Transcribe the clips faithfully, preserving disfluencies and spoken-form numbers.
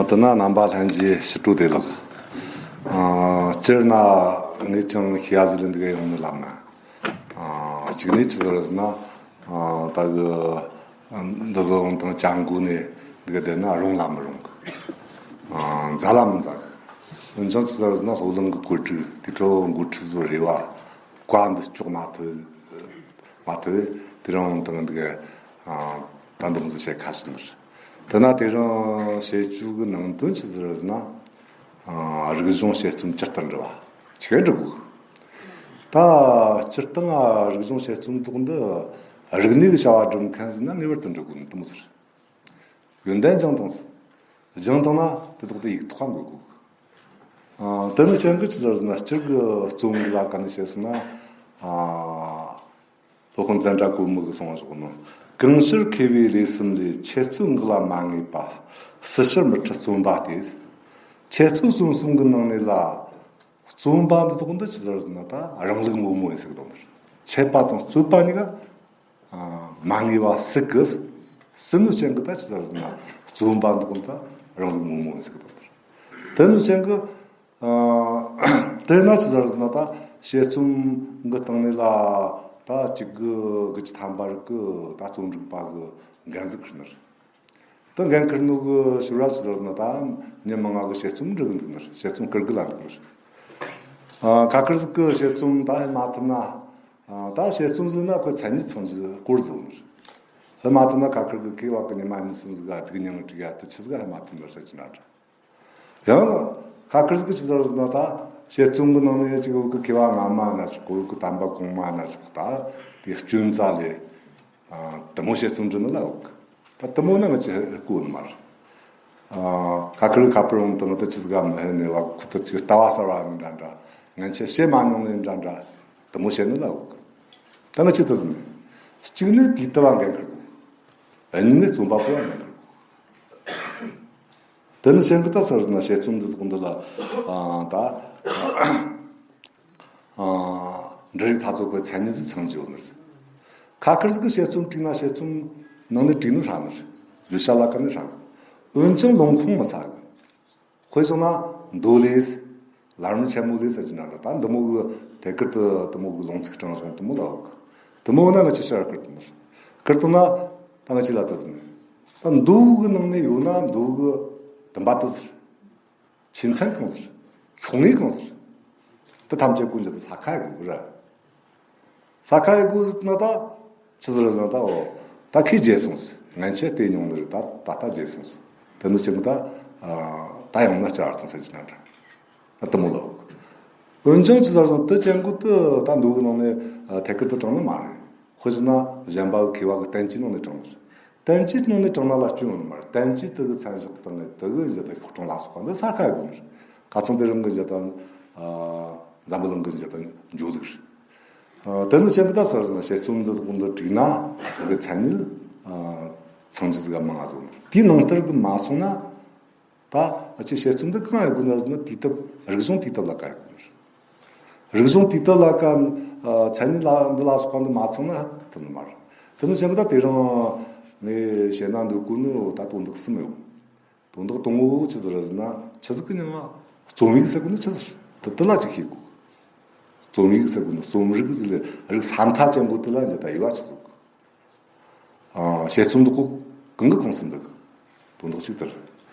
དེ་ན་རྣམ་པ་ལྷན་རྒྱས་ཕྱི་དྲོ་བདེ་ལེགས། ཨ། སྤྱིར་ན་ངས་ཀྱང་ཤེས་ཡ་ཟིག་ལ་འདི་ག་ཡོང་ནི་ལབ་ན། ཨ། གཅིག་ནས་ཆི་ཟིག་རེད་ཟེར་ན། ཨ། ད་གི་འདི་ཚོ་འོང་དང་ཅང་གོ་ནས་འདི་ག་བསྡད་ན་རུང་ལ་མི་རུང་གི། ཨ། མཛའ་ལ་མི་མཛའ་གི། འོན་ཀྱང་ཆི་ཟིག་རེད་ཟེར་ན་སློབ་གླིང་གི་བཀོད་སྒྲིག་དེ་འཕྲོ་འགོ་ཁྲིད་ཚོ་རེ་བ་བཀའ་འདི་ལྕོགས་མ་ཐུབ། མ་ཐུབ་དེ་རིང་དང་འདི་ག་ད་འདུམ་ཟིག་བྱེད་ཁ་ཞིག་ནི་རེད། དེ་ན་དེ་རིང་བྱེད་རྒྱུ་གི་ནང་དོན་ཆི་ཟིག་རེད་ཟེར་ན། ཨ། རིག་གཞུང་དཔྱད་རྩོམ་སྤྱིར་བཏང་འབྲི་བ་ཆི་གེ་འབྲི་དགོས། ད་སྤྱིར་བཏང་ཨ་རིག་གཞུང་དཔྱད་རྩོམ་དག་འདི་རིག་གནས་ཀྱི་བྱ་བ་སྒྲུབ་མཁན་ཟིག་ན་ངེས་པར་དུ་འབྲི་དགོས་ནི་དེ་མོ་ཟིག་རེད། ཡོན་ཏན་སྦྱངས་བཏང་ཟིག་སྦྱངས་བཏང་ན་དེ་དག་དེ་ཡིག་ཐོག་ག་འགོད་དགོས། ཨ། དེ་ནི་ཅན་གི་ཆི་ཟིག་རེད་ཟེར་ན་སྤྱིར་གི་རྩོམ་གི་ལ་ཀ་ནས་བཤད་སོང་ན། ཨ། སློབ་དཔོན་ཙནྡྲ་གོ་མི་གིས་གསུངས་བཞག་ནོ། གང་ཕྱིར་མཁས་པའི་ལས་གསུམ་ལས། འཆད་རྩོད་ངག་ལ་མ་ངེས་པ། སུ་ཕྱིར་མི་ཁྲིད་རྩོམ་པ་སྟེ། འཆད་རྩོད་རྩོམ་གསུམ་གི་ནང་ནས་ལ་རྩོམ་པ་འདི་དག་འདི་ཆི་ཟིག་རེད་ཟེར་ན་ད་རང་ལུགས་ངོ་མ་ཡིན་ཟེར་གི་དོན་རེད། འཆད་པ་དང་རྩོད་པ་གཉིས་ཀ་མ་ངེས་པ་ཟིག་གི། ཟིག་ནོ་ཅན་གི་ད་ཆི་ཟིག་རེད་ཟེར་ན་རྩོམ་པ་འདི་དག་འདི་ད་རང་ལུགས་ངོ་མ་ཡིན་ཟེར་གི་དོན་རེད། དེ་ནོ་ཅན་གི། ཨ། དེ་ན་ཆི་ཟིག་རེད་ཟེར་ན་ད་དཔྱད་རྩོམ་གི་སྟེང་ནས་ལ་ད་གཅིག་གི་དགུ་བཅུ་ཐམ་པ་རིགས་གི་ད་རྩོམ་སྒྲིག་པ་གིས་འགན་ཟིག་ཁུར་ནི་རེད། ད་འགན་ཁུར་ནོ་གི་ཞོར་ར་ཆི་ཟིག་རེད་ཟེར་ན་ད་ཉི་མ་ལྔ་གི་དཔྱད་རྩོམ་འབྲི་གི་འདུག་ནི་རེད། དཔྱད་རྩོམ་བསྐུར་གི་ལ་འདུག་ནི་རེད། ཨ། ཁ་ཁེར་ཟིག་གི་དཔྱད་རྩོམ་ད་ཧེ་མ་ཐུབ་ན། ཨ། ད་དཔྱད་རྩོམ་ཟེར་ན་ཁོའི་མཚན་ཉིད་ཚང་གི་སྐོར་ཟིག་ནི་རེད། ཧེ་མ་ཐུབ་ན་ཁ་ཁེར་གི་མཁས་པ་གིས་ཉི་མ་གཉིས་གསུམ་ཟིག་ག་སྡུག་མྱངས་བྲིས་ཡ་དེ་ཆི་ཟིག་ཧེ་མ་ཐུབ་ན་ཟེར་གྱི་ན་འདྲ། ཡང་ཁ་ཁེར་ཟིག་གིས་ཆི་ཟེར་ཟེར་ན་ད་དཔྱད་རྩོམ་གི་ནང་ནས་ཅིག་བོད་ཀྱི་མཁས་པ་སྔ་མ་ན་ཆོག་གི། བོད་ཀྱི་དམ་པ་གོང་མ་ན་ཆོག་གི། ད་དེ་སྐྱོན་རྩ་ལས། ཨ། དེ་མོ་དཔྱད་རྩོམ་འབྲི་ནི་ལ་འོག་ད་དེ་མོ་ན་ང་ཅི་གོ་ནི་མ་རེད། ཨ། ཁ་ཁེར་ཁ་པར་འོང་དང་ད་ཆི་ཟིག་ག་མི་ཧེ་ནས་བ་ཁུ་ད་ཅིག་ལྟ་བ་གསར་བ་ནི་འདྲ་འདྲ། ང་ཆ་བཤད་མ་མྱོང་ནི་འདྲ་འདྲ། དེ་མོ་བཤད་ནི་ལ་འོག་ད་ང་ཅི་ད་ཟིན་ནི། གཅིག་ནི་དེའི་ལྟ་བ་འགན་ཁུར་དགོས། གཉིས་ནི་རྩོམ་པ་པོ་ཡང་འགན་ཁུར་དགོས། དེ་ནི་ཅན་གི་ད་ཟེར་ན་དཔྱད་རྩོམ་འདི་དག་འདི་ལ། ཨ། ད། ཨ། འབྲུ་རིགས་ཐ་ཚོ་གི་མཚན་ཉིད་ཟིག་ཚང་གི་ཡོད་ནི་རེད། ཁ་ཁེར་ཟིག་གིས་དཔྱད་རྩོམ་བྲིས་ན་དཔྱད་རྩོམ་ནང་ནས་བྲིས་ནོ་ཧྲ་ནི་རེད། བརྗོད་བྱ་ལ་ཀ་ནས་ཧྲ་གི། འོན་ཀྱང་ལུང་ཁུངས་མི་ཟ་གི། དཔེ་བཞག་ན་མདོ་ལས། ལམ་རིམ་ཆེན་མོ་ལས་ཟེར་གྱི་འདྲ་འདྲ། ད་འདི་མོ་གི་ཐད་ཀར་དུ་འདི་མོ་གི་ལུང་ཚིག་དྲངས་བྱུང་འདི་མོ་ལ་འོག་འདི་མོ་ན་ང་ཅི་ཕྱིར་བསྐུར་དུ་ནི་རེད། བསྐུར་དུ་ན་ད་ང་ཅི་ལ་ད་ཟིན་ནི། ད་མདོ་གི་ནང་ནས་ཡོད་ན་མདོ་གི་བདུན་པ་ད་ཟེར། ཕྱི་མཚན་གང་ཟེར། ཤོང་ངེས་གང་ཟེར། དེ་ཐམས་ཅད་ཀུན་གྱི་དེ་ས་ཁ་ཡི་གུ་ར། ས་ཁ་ཡི་གུ་ཟེར་ན་ད། ཆི་ཟེར་ཟེར་ན་ད་འོ། ད་ཁོས་བརྗེད་སོང་ཟེར། ངན་ཆད་དེ་མྱོང་ནི་རེད། ད་ད་ལྟ་བརྗེད་སོང་ཟེར། དེ་ནི་ཅི་མོ་ད། ད་ཡང་ན་བསྐྱར་ཐོང་ཟེར་གྱི་ན་འདྲ། ད་དེ་མོ་ལ། འོན་ཀྱང་ཆི་ཟེར་ཟེར་ན་དེ་ཅན་གུ་དེ་ད་མདོ་གི་ནང་ནས་ཐད་ཀར་དུ་དྲངས་ནི་མ་རེད། དཔེ་བཞག་ན་གཞན་པ་གི་མཁས་པ་གི་བསྟན་བཅོས་ནང་ནས་དྲངས་ནི་རེད། བསྟན་བཅོས་ནང་ནས་དྲངས་ན་ལ་སྐྱོན་ཡོད་ནི་མ་རེད། བསྟན་བཅོས་དེ་གི་མཚན་བཞག་སྟངས་དེ་གི་འཇལ་དང་ཤོག་གྲངས་ལ་སོགས་པ་འདི་ས་ཁ་ཡི་གུ་ནི་རེད། ཁ་ཚང་དེ་རིང་གི་འཇལ་དང་། འཛམ་བུ་གླིང་གི་འཇལ་དང་འཇོག་ལུགས་རེད། དེ་ནི་ཅན་གི་ད་ཟེར་ཟེར་ན་དཔྱད་རྩོམ་འདི་དག་འདི་བྲིས་ན་དེ་གི་མཚན་ཉིད་ཚང་རྒྱུ་ཟིག་མང་ང་ཟིག་ནི་རེད། དེའི་ནང་ལྟར་གི་མ་སོང་ན། ད་ཨ་ཅེ་དཔྱད་རྩོམ་འདི་གང་ཡི་གུ་ནི་རེད་ཟེར་ན་དུས་དེབ་རིག་གཞུང་དུས་དེབ་ལ་ཀ་ཡི་གུ་ནི་རེད། རིག་གཞུང་དུས་དེབ་ལ་ཀ། ཨ། མཚན་ཉིད་ལ་འདི་ལ་སོགས་པ་འདི་མ་ཚང་ན་ཐུབ་ནི་མ་རེད། དེ་ནི་ཅན་གི་ད་དེ་རིང་ངས་བཤད་ན་འདོད་གོ་ནི་ད་དོན་དག་གསུམ་ཡོད། དོན་དག་དང་པོ་ཆི་ཟིག་རེད་ཟེར་ན་ཆི་ཟིག་གི་མྱིང་ང་རྩོམ་ཡིག་ཟེར་གོ་ནི་ཆི་ཟིག་རེད། དེ་དེ་ལ་ཅིག་ཤེས་དགོས། རྩོམ་ཡིག་ཟེར་གོ་ནི་རྩོམ་རིག་ཟེར་ལེ་རིགས་ས་མཐའ་ཅན་པོ་དེ་ལ་འཇལ་དང་དབྱེ་བ་ཆི་ཟིག་དགོས། ཨ། དཔྱད་རྩོམ་འདི་ཁོ་གང་གི་ཁོངས་སུ་འདུ་གི། དོན་དག་གཅིག་དེ་རེད།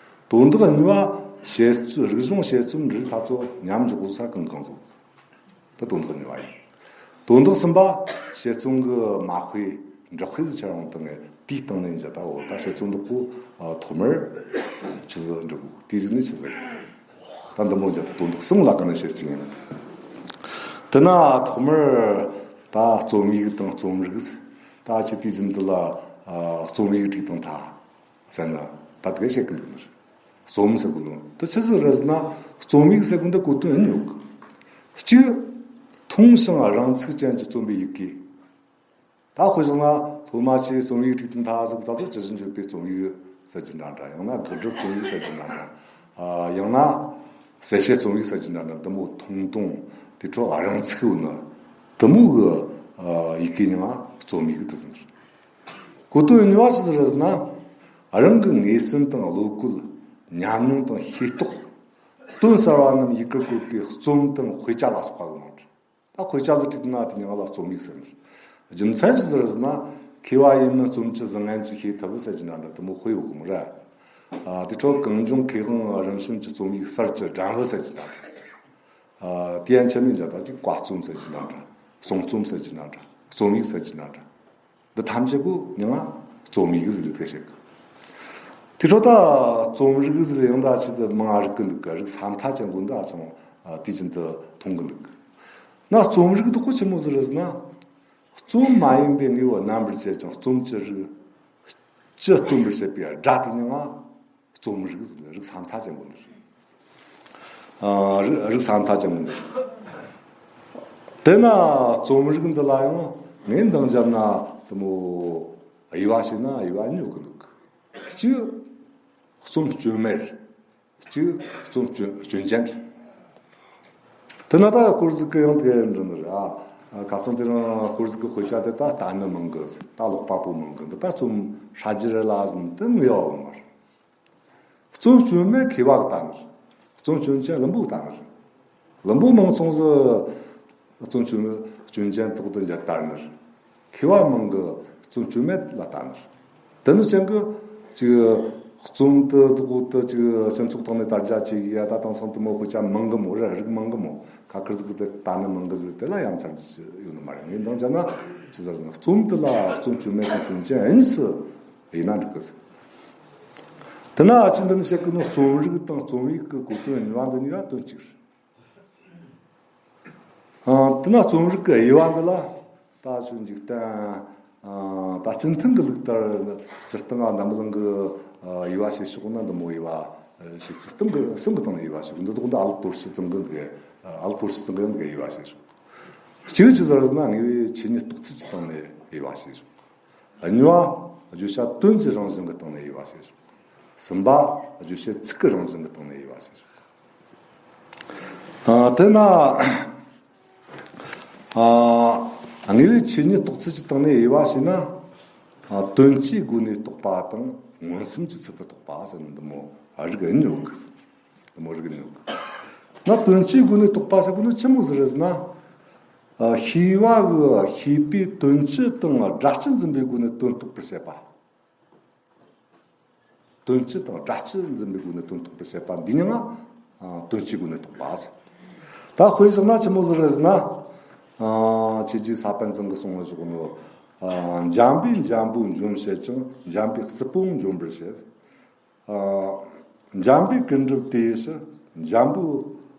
དོན་དག་གཉིས་པ། དཔྱད་རྩོམ། རིག་གཞུང་དཔྱད་རྩོམ་འབྲི་ལུགས་ཐ་ཚོ་མཉམ་འཇོག་གོ་ས་གང་གང་ཟིག་དགོས། དེ་དོན་དག་གཉིས་པ་ཡིན། དོན་དག་གསུམ་པ། དཔྱད་རྩོམ་གི་མ་དཔེ་འབྲི་དཔེ་ཟིག་ཆ་རང་དང་ངས་དེའི་སྟེང་ནས་འཇལ་དང་འོ་ད་དཔྱད་རྩོམ་འདི་ཁོ་ཐོག་མར་ཆི་ཟིག་འབྲི་དགོས། དེའི་གཞི་ནས་ཆི་ཟིག་ད་འདི་མོ་འཇལ་དང་དོན་དག་གསུམ་ལ་ཀ་ནས་བཤད་རྩིས་ཡིན། དེ་ན་ཐོག་མར་ད་རྩོམ་ཡིག་དང་རྩོམ་རིག་ཟེར། ད་ཅི་དུས་རྒྱུན་འདི་ལ་ཨ་རྩོམ་ཡིག་བྲིས་དང་ད་ཟེར་ན་ད་དེ་ག་བཤད་གི་འདུག་ནི་རེད། རྩོམ་ཟེར་གོ་ནོ་དེ་ཆི་ཟིག་རེད་ཟེར་ན་རྩོམ་ཡིག་ཟེར་གོ་འདི་གོ་དོན་ཡིན་ཡོད་གི། གཅིག་ཐུང་ཞིང་རིང་ཚིག་ཅན་གྱི་རྩོམ་པའི་ཡི་གེ། ད་དཔེ་བཞག་ན་སློབ་མ་ཆོས་རྩོམ་ཡིག་བྲིས་དང་ད་ཟེར་གོ་ད་ཚོ་ཇི་བཞིན་བརྗོད་པའི་རྩོམ་ཡིག་ཟེར་གྱི་འདྲ་འདྲ། ཡང་ན་དགག་སྒྲུབ་རྩོམ་ཡིག་ཟེར་གྱི་འདྲ་འདྲ། ཨ། ཡང་ན་གསལ་བཤད་རྩོམ་ཡིག་ཟེར་གྱི་འདྲ་འདྲ། འདི་མོ་ཐུང་ཐུང་དེ་འཕྲོ་རིང་ཚིག་ཡོད་ནི་དེ་མོ་གི་ཨ་ཡི་གེ་མྱིང་ང་རྩོམ་ཡིག་དེ་ཟེར། གོ་དོན་གཉིས་པ་ཆི་ཟིག་རེད་ཟེར་ན། རང་གི་ངོས་ཟིན་དང་བློ་བཀོད། ཉམས་མྱོང་དང་ཤེས་རྟོགས། དོན་གསར་བ་རྣམས་ཡི་གེར་བཀོད་པའི་རྩོམ་དང་དཔེ་ཆ་ལ་སོགས་པ་གི་མིང་རེད། ད་དཔེ་ཆ་ཟིག་བྲིས་ན་དེ་ཉིད་ལ་རྩོམ་ཡིག་ཟེར་ནི་རེད། རྒྱུ་མཚན་ཅི་ཟིག་རེད་ཟེར་ན། མཁས་པ་ཡིན་མིན་རྩོམ་གྱི་བཟང་ངན་གྱིས་ཤེས་ཐུབ་ཟེར་གྱི་འདྲ་འདྲ་དེ་མོ་དཔེ་ཡོད་གི་མོ་ར། ཨ། དེ་འཕྲོ་གངས་ལྗོངས་མཁས་དབང་རིམ་བྱོན་གྱི་རྩོམ་ཡིག་གསར་གྱི་སྒྲ་འབུ་ཟེར་གྱི་འདྲ་འདྲ། ཨ། དེ་ཡན་ཆད་ནས་འཇལ་ད་ཅིག་བཀའ་རྩོམ་ཟེར་གྱི་འདྲ་འདྲ། གསུང་རྩོམ་ཟེར་གྱི་འདྲ་འདྲ། རྩོམ་ཡིག་ཟེར་གྱི་འདྲ་འདྲ། འདི་ཐམས་ཅད་པོ་མིང་ང་རྩོམ་ཡིག་ཟེར་ལེ་ཐེ་ཞིག་དེ་འཕྲོ་ད་རྩོམ་རིག་ཟེར་ཡང་ད་ཆེད་དུ་མང་ང་རིག་གི་འདུག་གི། རིགས་ས་མཐའ་ཅན་པོ་འདི་ཨ་ཅང་དུས་རྒྱུན་དུ་མཐོང་གི་འདུག་ན་རྩོམ་རིག་དེ་ཁོ་ཆི་མོ་ཟིག་རེད་ཟེར་ན། རྩོམ་མ་ཡིན་པའི་དངོས་པོ་རྣམ་པར་བཅད་ཅིང་རྩོམ་གྱི་རིགས་སྤྱི་སྟོན་པར་བྱེད་པའི་སྒྲ་དེ་མིང་ང་རྩོམ་རིག་ཟེར། རིགས་ས་མཐའ་ཅན་པོ་འདི་རེད། ཨ། རིགས་རིགས་ས་མཐའ་ཅན་པོ་འདི་རེད། དེ་ན་རྩོམ་རིག་འདི་ལ་ཡང་ངས་འདང་བརྒྱབ་ན་དེ་མོ་དབྱེ་བ་བྱས་ན་དབྱེ་བ་གཉིས་ཡོད་གི་འདུག་གཅིག་རྩོམ་སྐྱོན་མེད། གཅིག་རྩོམ་སྐྱོན་སྐྱོན་ཅན། དེ་ན་ད་སྐོར་ཟིག་གི་ཡང་དེ་འདྲ་ནི་རེད། ཨ། ཁ་སང་དེ་རིང་སྐོར་ཟིག་གི་དཔེ་ཆ་དེ་ད་ལྟ་ནི་མང་གི། ད་ཀློག་པ་པོ་མང་གི། འདི་ད་རྩོམ་ཧྲ་རྒྱུ་རེད་ལ་ཟེར་ནས་དེ་ངུ་ཡ་བ་མ་རེད། རྩོམ་སྐྱོན་མེད་མཁས་པ་གི་ལྟ་ནི་རེད། རྩོམ་སྐྱོན་ཅན་བླུན་པོ་གི་ལྟ་ནི་རེད། བླུན་པོ་མང་སོང་ཟིག་རྩོམ་སྐྱོན་སྐྱོན་ཅན་ཐོག་ཏུ་འཇལ་ལྟ་ནི་རེད། མཁས་པ་མང་གི་རྩོམ་སྐྱོན་མེད་ལ་ལྟ་ནི་རེད། དེ་ནི་ཅན་གི་ཅིག་རྩོམ་དེ་དག་དེ་ཅིག་སྤྱི་ཚོགས་སྟེང་ནས་དར་རྒྱས་ཆེ་གི་ཡ། ད་དེང་སང་དེ་མོ་དཔེ་ཆ་མང་གི་མོ་རེད། རིགས་མང་གི་མོ། ཁ་ཁེར་ཟིག་གི་དེ་ལྟ་ནི་མང་གི་ཟིག་དེ་ལ་ཡ་མཚར་ཡོད་ནི་མ་རེད། ངས་འདང་བརྒྱབ་ན་ཅི་ཟེར་ཟེར་ན། རྩོམ་དེ་ལ་རྩོམ་སྐྱོན་མེད་དང་སྐྱོན་ཅན་གཉིས་སུ་དབྱེ་ན་འགྲིག་གི་ཟེར། དེ་ན་ཨ་ཅི་འདི་ནི་བཤད་གི་ནོ། རྩོམ་རིག་དང་རྩོམ་ཡིག་གི་གོ་དོན་གཉིས་པ་འདི་གཉིས་ཀ་དོན་གཅིག་རེད། ཨ། དེ་ན་རྩོམ་རིག་གི་དབྱེ་བ་འདི་ལ་ད་ཆོས་འཇིག་རྟེན། ཨ། ད་སྤྱི་མཐུན་གྱི་ལུགས་ལྟར་སྤྱིར་བཏང་ང་འཛམ་གླིང་གི་ཨ་དབྱེ་བ་ཕྱེ་ཕྱོགས་ན་འདི་མོ་དབྱེ་བ་ཕྱེ་ཚུལ་གསུམ་གྱི་གསུམ་གྱི་སྟེང་ནས་དབྱེ་བ་ཕྱེ་གི་འདུག་འདི་ཨ་ལགས་དོར་ཞི་ཚང་གི་འདི་ཨ་ལགས་དོར་ཞི་ཚང་གི་འདི་དབྱེ་བ་ཕྱེ་ཕྱོགས། གཅིག་ཅི་ཟེར་ན་དངོས་པོའི་ཆོས་ཉིད་རྟོགས་ཚུལ་གྱི་སྟེང་ནས་དབྱེ་བ་ཕྱེ་ཕྱོགས། གཉིས་པ་བརྗོད་བྱ་དོན་གྱི་རང་བཞིན་གྱི་སྟེང་ནས་དབྱེ་བ་ཕྱེ་ཕྱོགས། གསུམ་པ་བརྗོད་བྱའི་ཚིག་གི་རང་བཞིན་གྱི་སྟེང་ནས་དབྱེ་བ་ཕྱེ་ཕྱོགས། ཨ། དེ་ན། ཨ། དངོས་པོའི་ཆོས་ཉིད་རྟོགས་ཚུལ་གྱི་སྟེང་ནས་དབྱེ་བ་ཕྱེ་ན། ཨ། དོན་སྤྱིའི་སྒོ་ནས་རྟོགས་པ་དང་མངོན་སུམ་གྱི་ཚུལ་དུ་རྟོགས་པ་ཟེར་ནི་འདི་མོ་རིགས་གཉིས་ཡོད་གི། འདི་མོ་རིགས་གཉིས་ཡོད་གི། ན་དོན་སྤྱིའི་སྒོ་ནས་རྟོགས་པ་ཟེར་གོ་ནི་ཆི་མོ་ཟིག་རེད་ཟེར་ན། ཨ། ཤེས་པ་གི་ཤེས་པའི་དོན་སྤྱི་དང་སྒྲ་སྤྱི་འཛིན་པའི་སྒོ་ནས་དོན་རྟོགས་པར་བྱེད་པ། དོན་སྤྱི་དང་སྒྲ་སྤྱི་འཛིན་པའི་སྒོ་ནས་དོན་རྟོགས་པར་བྱེད་པ་འདི་ཉིད་ང་དོན་སྤྱིའི་སྒོ་ནས་རྟོགས་པ་ཟེར། ད་དཔེ་བཞག་ན་ཆི་མོ་ཟིག་རེད་ཟེར་ན། ཨ། ཆོས་རྗེ་ས་པཎ་ཚང་གིས་གསུངས་པ་བཞག་ནོ། ཨ། འཇམ་པས་འཇམ་པོ་འཇོམས་བྱེད་ཅིང་། འཇམ་པའི་སྲིད་པའང་འཇོམས་པར་བྱེད། ཨ། འཇམ་པའི་ཀུན་འགྲུབ་དེ་ཡི་ཕྱིར། འཇམ་པོ།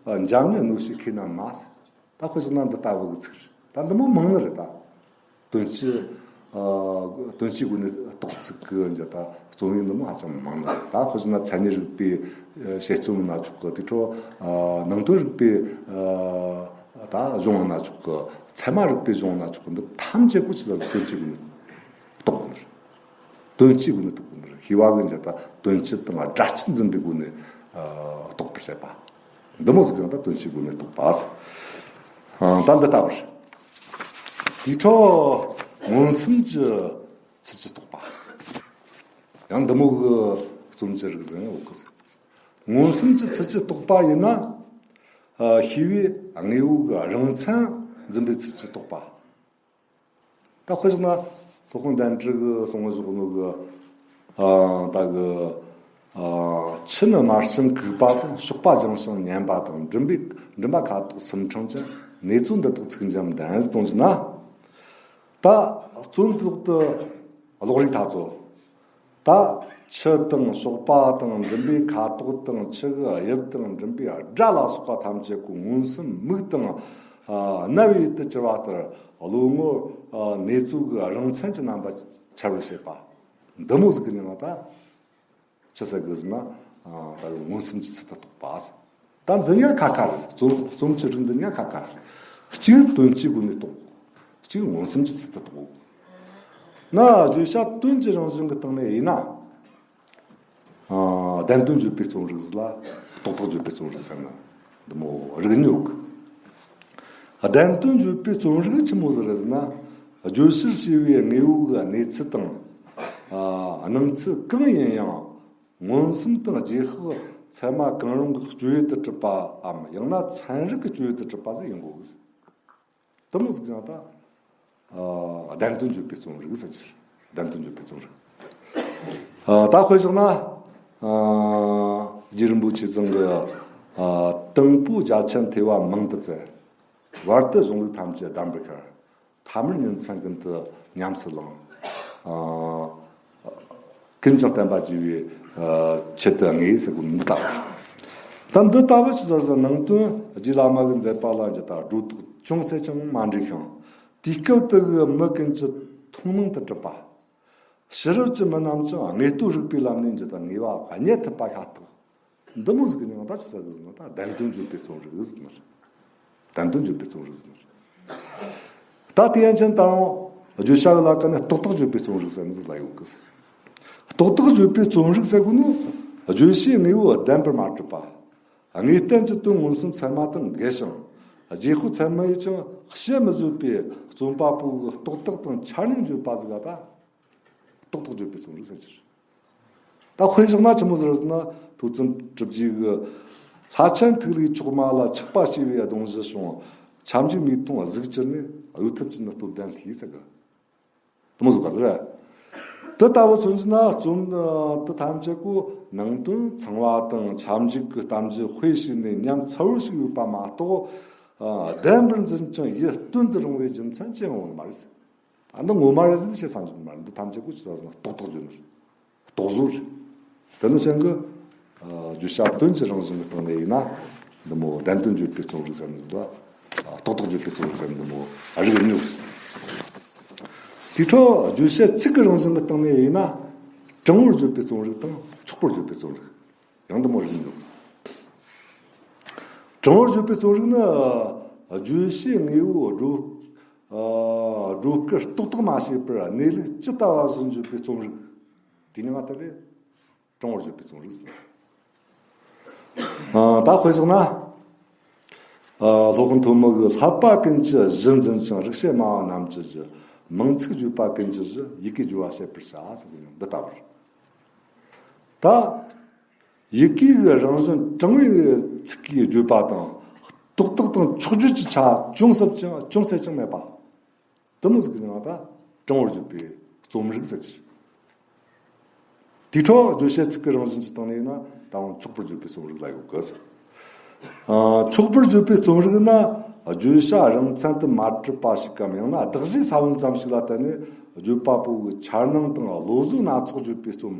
ཨ། འཇམ་ཉིད་གནོད་བྱེད་མཁས་རྣམས་མ་ཟེར། ད་དཔེ་བཞག་ན་འདི་ལྟ་བུ་གི་ཚིག་རེད། ད་འདི་མོ་མང་ནི་རེད་ད། དོན་སྤྱི། ཨ། དོན་སྤྱིའི་སྒོ་ནས་རྟོགས་ཚུལ་གི་འདི་ད་རྩོམ་ཡིག་འདི་མོ་ཧ་ཅང་མང་ནི་རེད། ད་དཔེ་བཞག་ན་མཚན་ཉིད་རིག་པའི་ཨ་དཔྱད་རྩོམ་ན་ཆོག་གི། དེ་འཕྲོ། ཨ། ནང་དོན་རིག་པའི། ཨ། ད་གཞུང་ན་ཆོག་གི། ཚད་མ་རིག་པའི་གཞུང་ན་ཆོག་གི། འདི་ཐམས་ཅད་པོ་ཅི་ཟེར་དོན་སྤྱིའི་སྒོ་ནས་རྟོགས་ནི་རེད། དོན་སྤྱིའི་སྒོ་ནས་རྟོགས་དགོས་ནི་རེད། ཤེས་པ་གི་འཇོག་ད་དོན་སྤྱི་དང་སྒྲ་སྤྱི་འཛིན་པའི་སྒོ་ནས། ཨ། རྟོགས་པར་བྱེད་པ། འདི་མོ་ཟིག་ཡང་ད་དོན་སྤྱིའི་སྒོ་ནས་རྟོགས་པ་ཟེར། ཨ། ད་འདི་ལྟ་བུར། དེའི་འཕྲོ་མངོན་སུམ་གྱི་ཚུལ་གྱིས་རྟོགས་པ། ཡང་འདི་མོ་གི་རྩོམ་གྱི་རིགས་ཟིག་ཡོད་གི། མངོན་སུམ་གྱི་ཚུལ་གྱིས་རྟོགས་པ་ཡིན་ན། ཨ། ཤེས་པའི་དངོས་པོ་གི་རང་མཚན་འཛིན་པའི་ཚུལ་གྱིས་རྟོགས་པ། ད་དཔེ་བཞག་ན་སློབ་དཔོན་དཎྜི་གིས་གསུངས་པ་བཞག་ནོ་གི། ཨ། ད་གི། ཨ། ཆུ་ནི་དམར་ཞིང་གུག་པ་དང་། གཤོག་པ་ལྗང་ཞིང་མཉེན་པ་དང་། མགྲིན་པའི་མགྲིན་པ་ཁ་དོག་སུམ་ཕྲེང་ཅན། གནས་ཚུལ་འདི་དག་ཚིག་འཇམ་ལྡན་ཟེར་གཏོང་རྒྱུ་ན། ད་རྩོམ་འདི་དག་ཏུ་ཀློག་རིགས་ད་ཚོ། ད་ཆུ་དང་གཤོག་པ་དང་མགྲིན་པའི་ཁ་དོག་དང་ཆུ་གི་དབྱིབས་དང་མགྲིན་པའི་སྒྲ་ལ་སོགས་པ་ཐམས་ཅད་ཀྱི་མངོན་སུམ་མིག་དང་ཨ་རྣ་བའི་ཡུལ་དུ་གྱུར་པ་ལྟར་བློ་ངོར་ཨ་གནས་ཚུལ་གྱི་རང་མཚན་གྱི་རྣམ་པ་འཆར་བར་བྱེད་པ། འདི་མོ་ཟིག་གི་ནི་ང་ད་ཅི་ཟེར་གི་ཟེར་ན། ཨ་ད་མངོན་སུམ་གྱི་ཚུལ་དུ་རྟོགས་པ་ཟེར། ད་འདི་གཉིས་ཁ་ཁ་རེད། རྩོམ་རྩོམ་གྱི་རིགས་འདི་གཉིས་ཁ་ཁ་རེད། གཅིག་དོན་སྤྱིའི་སྒོ་ནས་རྟོགས། གཅིག་མངོན་སུམ་གྱི་ཚུལ་དུ་རྟོགས། ན་བརྗོད་བྱ་དོན་གྱི་རང་བཞིན་གྱི་སྟེང་ནས་ཡིན་ན། ཨ་བདེན་དོན་བརྗོད་པའི་རྩོམ་རིག་ཟེར་ལ། རྟོག་བཏགས་བརྗོད་པའི་རྩོམ་རིག་ཟེར་ན། འདི་མོ་རིགས་གཉིས་ཡོད་གི། བདེན་དོན་བརྗོད་པའི་རྩོམ་རིག་ཆི་མོ་ཟིག་རེད་ཟེར་ན། བརྗོད་བྱར་བྱས་པའི་དངོས་པོ་གི་གནས་ཚུལ་དང་། ཨ་སྣང་ཚུལ་གང་ཡིན་ཡང་། མངོན་སུམ་དང་རྗེས་དཔག་ཚད་མ་གང་རུང་གི་སྤྱོད་ཡུལ་དུ་གྲུབ་པའམ། ཡང་ན་ཚན་རིག་གི་སྤྱོད་ཡུལ་དུ་གྲུབ་པ་ཟིག་ཡིན་དགོས། དེ་མོ་ཟིག་ཀྱང་ད། ཨ། བདེན་དོན་བརྗོད་པའི་རྩོམ་རིག་ཟེར་གྱི་རེད། བདེན་དོན་བརྗོད་པའི་རྩོམ་རིག་ཨ། ད་དཔེ་བཞག་ན། ཨ། རྗེ་རིན་པོ་ཆེ་ཚང་གི། ཨ། དང་པོ་རྒྱ་ཆེན་ཐོས་པ་མང་དུ་བཙལ། བར་དུ་གཞུང་ལུགས་ཐམས་ཅད་གདམས་པར་ཤར། ཐ་མར་ཉིན་མཚན་ཀུན་ཏུ་ཉམས་སུ་བླངས། ཨ། ཀུན་ཀྱང་བསྟན་པ་རྒྱས་པའི། ཨ། ཆེད་དུ་ངེས་ཟེར་གོ་འདི་ལྟ་བུ། ད་འདི་ལྟ་བུ་ཅི་ཟེར་ཟེར་ནང་དོན་རྗེ་བླ་མ་གི་མཛད་པ་ལ་འཇི་ལྟར་སྒྲོ་འདོགས་ཅུང་ཟད་ཀྱང་མ་འགྲིག་ཤིང་། དུས་སྐབས་དུ་གི་མི་ཀུན་གྱི་མཐོང་སྣང་དུ་གྲུབ་པ། ཕྱི་རབས་ཀྱི་མི་རྣམས་ཀྱང་དངོས་སྟོབས་རིག་པའི་ལམ་ནས་འཇི་ལྟར་ངེས་པ་རྙེད་ཐུབ་པ་ཤ་སྟག་འདི་མོ་ཟིག་གི་མྱིང་ད་ཅི་ཟེར་གི་ཟེར་ན། ད་བདེན་དོན་བརྗོད་པའི་རྩོམ་རིག་ཟེར་ནི་རེད། བདེན་དོན་བརྗོད་པའི་རྩོམ་རིག་ཟེར་ནི་རེད། ད་དེ་ཡན་ཆད་ད་རུང་བརྗོད་བྱ་གི་ལ་ཀ་ནས་རྟོག་བཏགས་བརྗོད་པའི་རྩོམ་རིག་ཟེར་ནི་ཟིག་ལ་ཡོད་གི་ཟེར། རྟོག་བཏགས་བརྗོད་པའི་རྩོམ་རིག་ཟེར་གོ་ནོ། བརྗོད་བྱའི་དངོས་པོ་བདེན་པར་མ་གྲུབ་པ། དངོས་བསྟན་གྱི་དོན་མངོན་སུམ་ཚད་མ་དང་འགལ་ཞིང་། རྗེས་དཔག་ཚད་མ་ཡིས་ཀྱང་བཤད་མི་བཟོད་པའི་རྩོམ་པ་པོ་གི་རྟོག་བཏགས་དང་འཆར་སྣང་བརྗོད་པ་ཟིག་ག་ད། རྟོག་བཏགས་བརྗོད་པའི་རྩོམ་རིག་ཟེར་གྱི་རེད། ད་དཔེ་བཞག་ན་ཆི་མོ་ཟེར་ཟེར་ན། ཐོས་བརྩམས་གྲུབ་རྗེ་གི་ལྷ་ཆེན་ཐིག་ལེའི་མཆོག་མ་ལ་ཆགས་པ་སྐྱེ་བའི་གདུང་གཞི་བྱུང་། ཁྱབ་འཇུག་མིག་མཐོང་གཟུགས་ཅི་ནས། གཡོ་ཐབས་ཀྱིས་ནི་སྟོབས་ལྡན་ལྷའི་ཟེར་གི། དེ་མོ་ཟིག་ག་ཟེར། དེ་ལྟ་བུ་མཚོན་གྱི་ན་རྩོམ་དེ་ཐམས་ཅད་ཀོ་ནང་དོན་ཚང་བ་དང་ཁྱབ་འཇུག་གི་གཏམ་རྒྱུད་དཔེ་ཞིག་ནས་ཉམས་ཚ་བོ་ཞིག་ཡོད་པ་མ་གཏོགས། ཨ། བདེན་པར་འཛིན་ཅིང་ཡིད་རྟོན་དུ་རུང་བའི་རྒྱུ་མཚན་ཅི་ཡང་ཡོད་ནི་མ་རེད། ཨ། འདི་ངོ་མ་རེད་ཟེར་ནས་བཤད་བསམ་གྱི་མ་རེད། འདི་ཐམས་ཅད་ཀོ་ཅི་ཟེར་ན་རྟོག་བཏགས་བརྗོད་ནི་རེད། རྟོག་བཟོ་རེད། དེ་ནི་ཅན་གྱི། ཨ། བརྗོད་བྱ་དོན་གྱི་རང་བཞིན་གྱི་སྟེང་ནས་ཡིན་ན། འདི་མོ་བདེན་དོན་བརྗོད་པའི་རྩོམ་རིག་ཟེར་ནི་ཟིག་ལ། ཨ། རྟོག་བཏགས་བརྗོད་པའི་རྩོམ་རིག་ཟེར་ནི་འདི་མོ་རིགས་རྙོག་ཟེར། དེའི་འཕྲོ་བརྗོད་བྱ་ཚིག་གི་རང་བཞིན་གྱི་སྟེང་ནས་ཡིན་ན། དྲང་བོར་བརྗོད་པའི་རྩོམ་རིག་དང་འཁྱོག་པོར་བརྗོད་པའི་རྩོམ་རིག་ཡང་འདི་མོ་རིགས་རྙོག་ཟེར། དྲང་བོར་བརྗོད་པའི་རྩོམ་རིག་ནི། བརྗོད་བྱའི་དངོས་པོ་སྒྲོ། ཨ། སྒྲོ་སྐུར་རྟོག་བཏགས་མ་བྱས་པར་གནས་ལུགས་ཇི་ལྟ་བ་བཞིན་བརྗོད་པའི་རྩོམ་རིག་དེ་ཉིད་ང་ད་ལས་དྲང་བོར་བརྗོད་པའི་རྩོམ་རིག་ཟེར། ཨ། ད་དཔེ་བཞག་ན། ཨ། སློབ་དཔོན་ཐོན་མི་གིས་བསླབ་པ་ཀུན་གྱི་གཞི་འཛིན་ཅིང་། རིག་བྱེད་སྨྲ་བ་རྣམས་ཀྱི་གཞི། མིང་ཚིག་བརྗོད་པ་ཀུན་གྱི་གཞི། ཡི་གེ་སྦྱོར་བ་བྱེད་པར་བྱ་ཟེར་གི་ཡང་འདི་ལྟ་བུར། ད། ཡི་གེ་གི་རང་བཞིན་དྲང་བའི་ཚིག་གིས་བརྗོད་པ་དང་། རྟོག་བཏགས་དང་འཁྱོག་བརྗོད་ཀྱི་ཆ་ཅུང་ཟད་ཀྱང་ཅུང་ཟད་ཀྱང་མེད་པ། དེ་མོ་ཟིག་གི་ནང་ད་དྲང་བོར་བརྗོད་པའི་རྩོམ་རིག་ཟེར་གྱི། དེའི་འཕྲོ་བརྗོད་བྱ་ཚིག་གི་རང་བཞིན་གྱི་སྟེང་ནས་ཡིན་ན་ད་རུང་འཁྱོག་པོར་བརྗོད་པའི་རྩོམ་རིག་ལ་ཡོད་གི་ཟེར། ཨ། འཁྱོག་པོར་བརྗོད་པའི་རྩོམ་རིག་ནི་བརྗོད་བྱ་རང་མཚན་དུ་མ་གྲུབ་པ་ཞིག་གམ། ཡང་ན་གདགས་གཞིའི་ས་བོན་ཙམ་ཞིག་ལ་བརྟེན་ནས་བརྗོད་པ་པོ་གི་འཆར་སྣང་དང་བློ་བཟོ་སྣ་ཚོགས་བརྗོད་པའི་རྩོམ།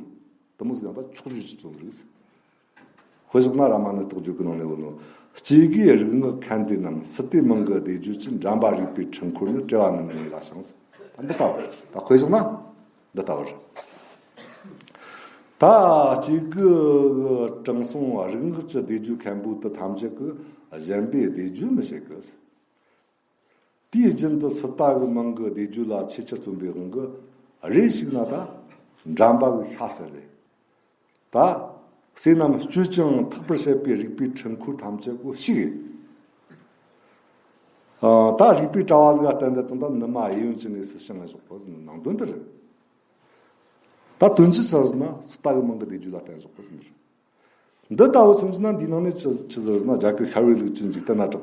དེ་མོ་ཟིག་ཡང་ད་འཁྱོག་བརྗོད་ཀྱི་རྩོམ་རིག་ཟེར། དཔེ་བཞག་ན་རཱ་མ་ཎའི་རྟོགས་བརྗོད་ཀྱི་ནང་ནས་བོ་ནོ། སྐྱེ་རྒུའི་རིག་སྔགས་མཁན་སྡེ་རྣམས། སྲིད་པའི་མིང་གི་སྡེ་བརྗོད་ཀྱིས། འགྲན་པ་རིག་པའི་འཕྲུལ་འཁོར་ནི། བྲལ་བ་རྣམས་ཀྱི་ངོས་ལ་བྱིང་ཟེར། ད་འདི་ལྟ་བུ་རེད། ད་དཔེ་བཞག་ན་འདི་ལྟ་བུ་རེད། ད་སྐྱེ་རྒུ་དྲང་སྲོང་རིག་སྔགས་ཀྱི་སྡེ་བརྗོད་མཁན་པོ་དེ་ཐམས་ཅད་ཀྱིས་གཞན་པའི་སྡེ་བརྗོད་མི་བྱེད་གི། དུས་རྒྱུན་དུ་སྲིད་ལྟ་བུའི་མིང་གི་སྡེ་བརྗོད་ལ་ཆེས་ཆེར་བརྩོན་པའི་དབང་གིས། རེ་ཞིག་ན་ད་འགྲན་པ་གི་ཤ་ཟ་ལེ། ད་བསོད་ནམས་སྤྱོད་ཅིང་ཐག་པར་བྱེད་པའི་རིག་པའི་འཕྲུལ་འཁོར་ཐམས་ཅད་པོ་ཞིག་ཡིན། ཨ། ད་རིག་པའི་དྲ་བ་ཟིག་ག་བརྟེན་ཏེ་དང་ད་ནུ་མ་གཡས་གཡོན་གྱི་གནས་སུ་བྱིང་ང་བཞག་པ་ཟིན་ནང་དོན་དེ་རེད། ད་དོན་ཅི་ཟེར་ཟེར་ན་སྲིད་ལྟ་བུའི་མིང་གི་སྡེ་བརྗོད་ལ་བརྟེན་བཞག་པ་ཟིན་རེད། འདི་ལྟ་བུ་མཚོན་གྱི་ན་འདིའི་ནང་ནས་ཆི་ཆི་ཟེར་ན། རྒྱ་གར་ཤར་བའི་ལུགས་ཀྱི་འཇིག་རྟེན་ན་གྲགས་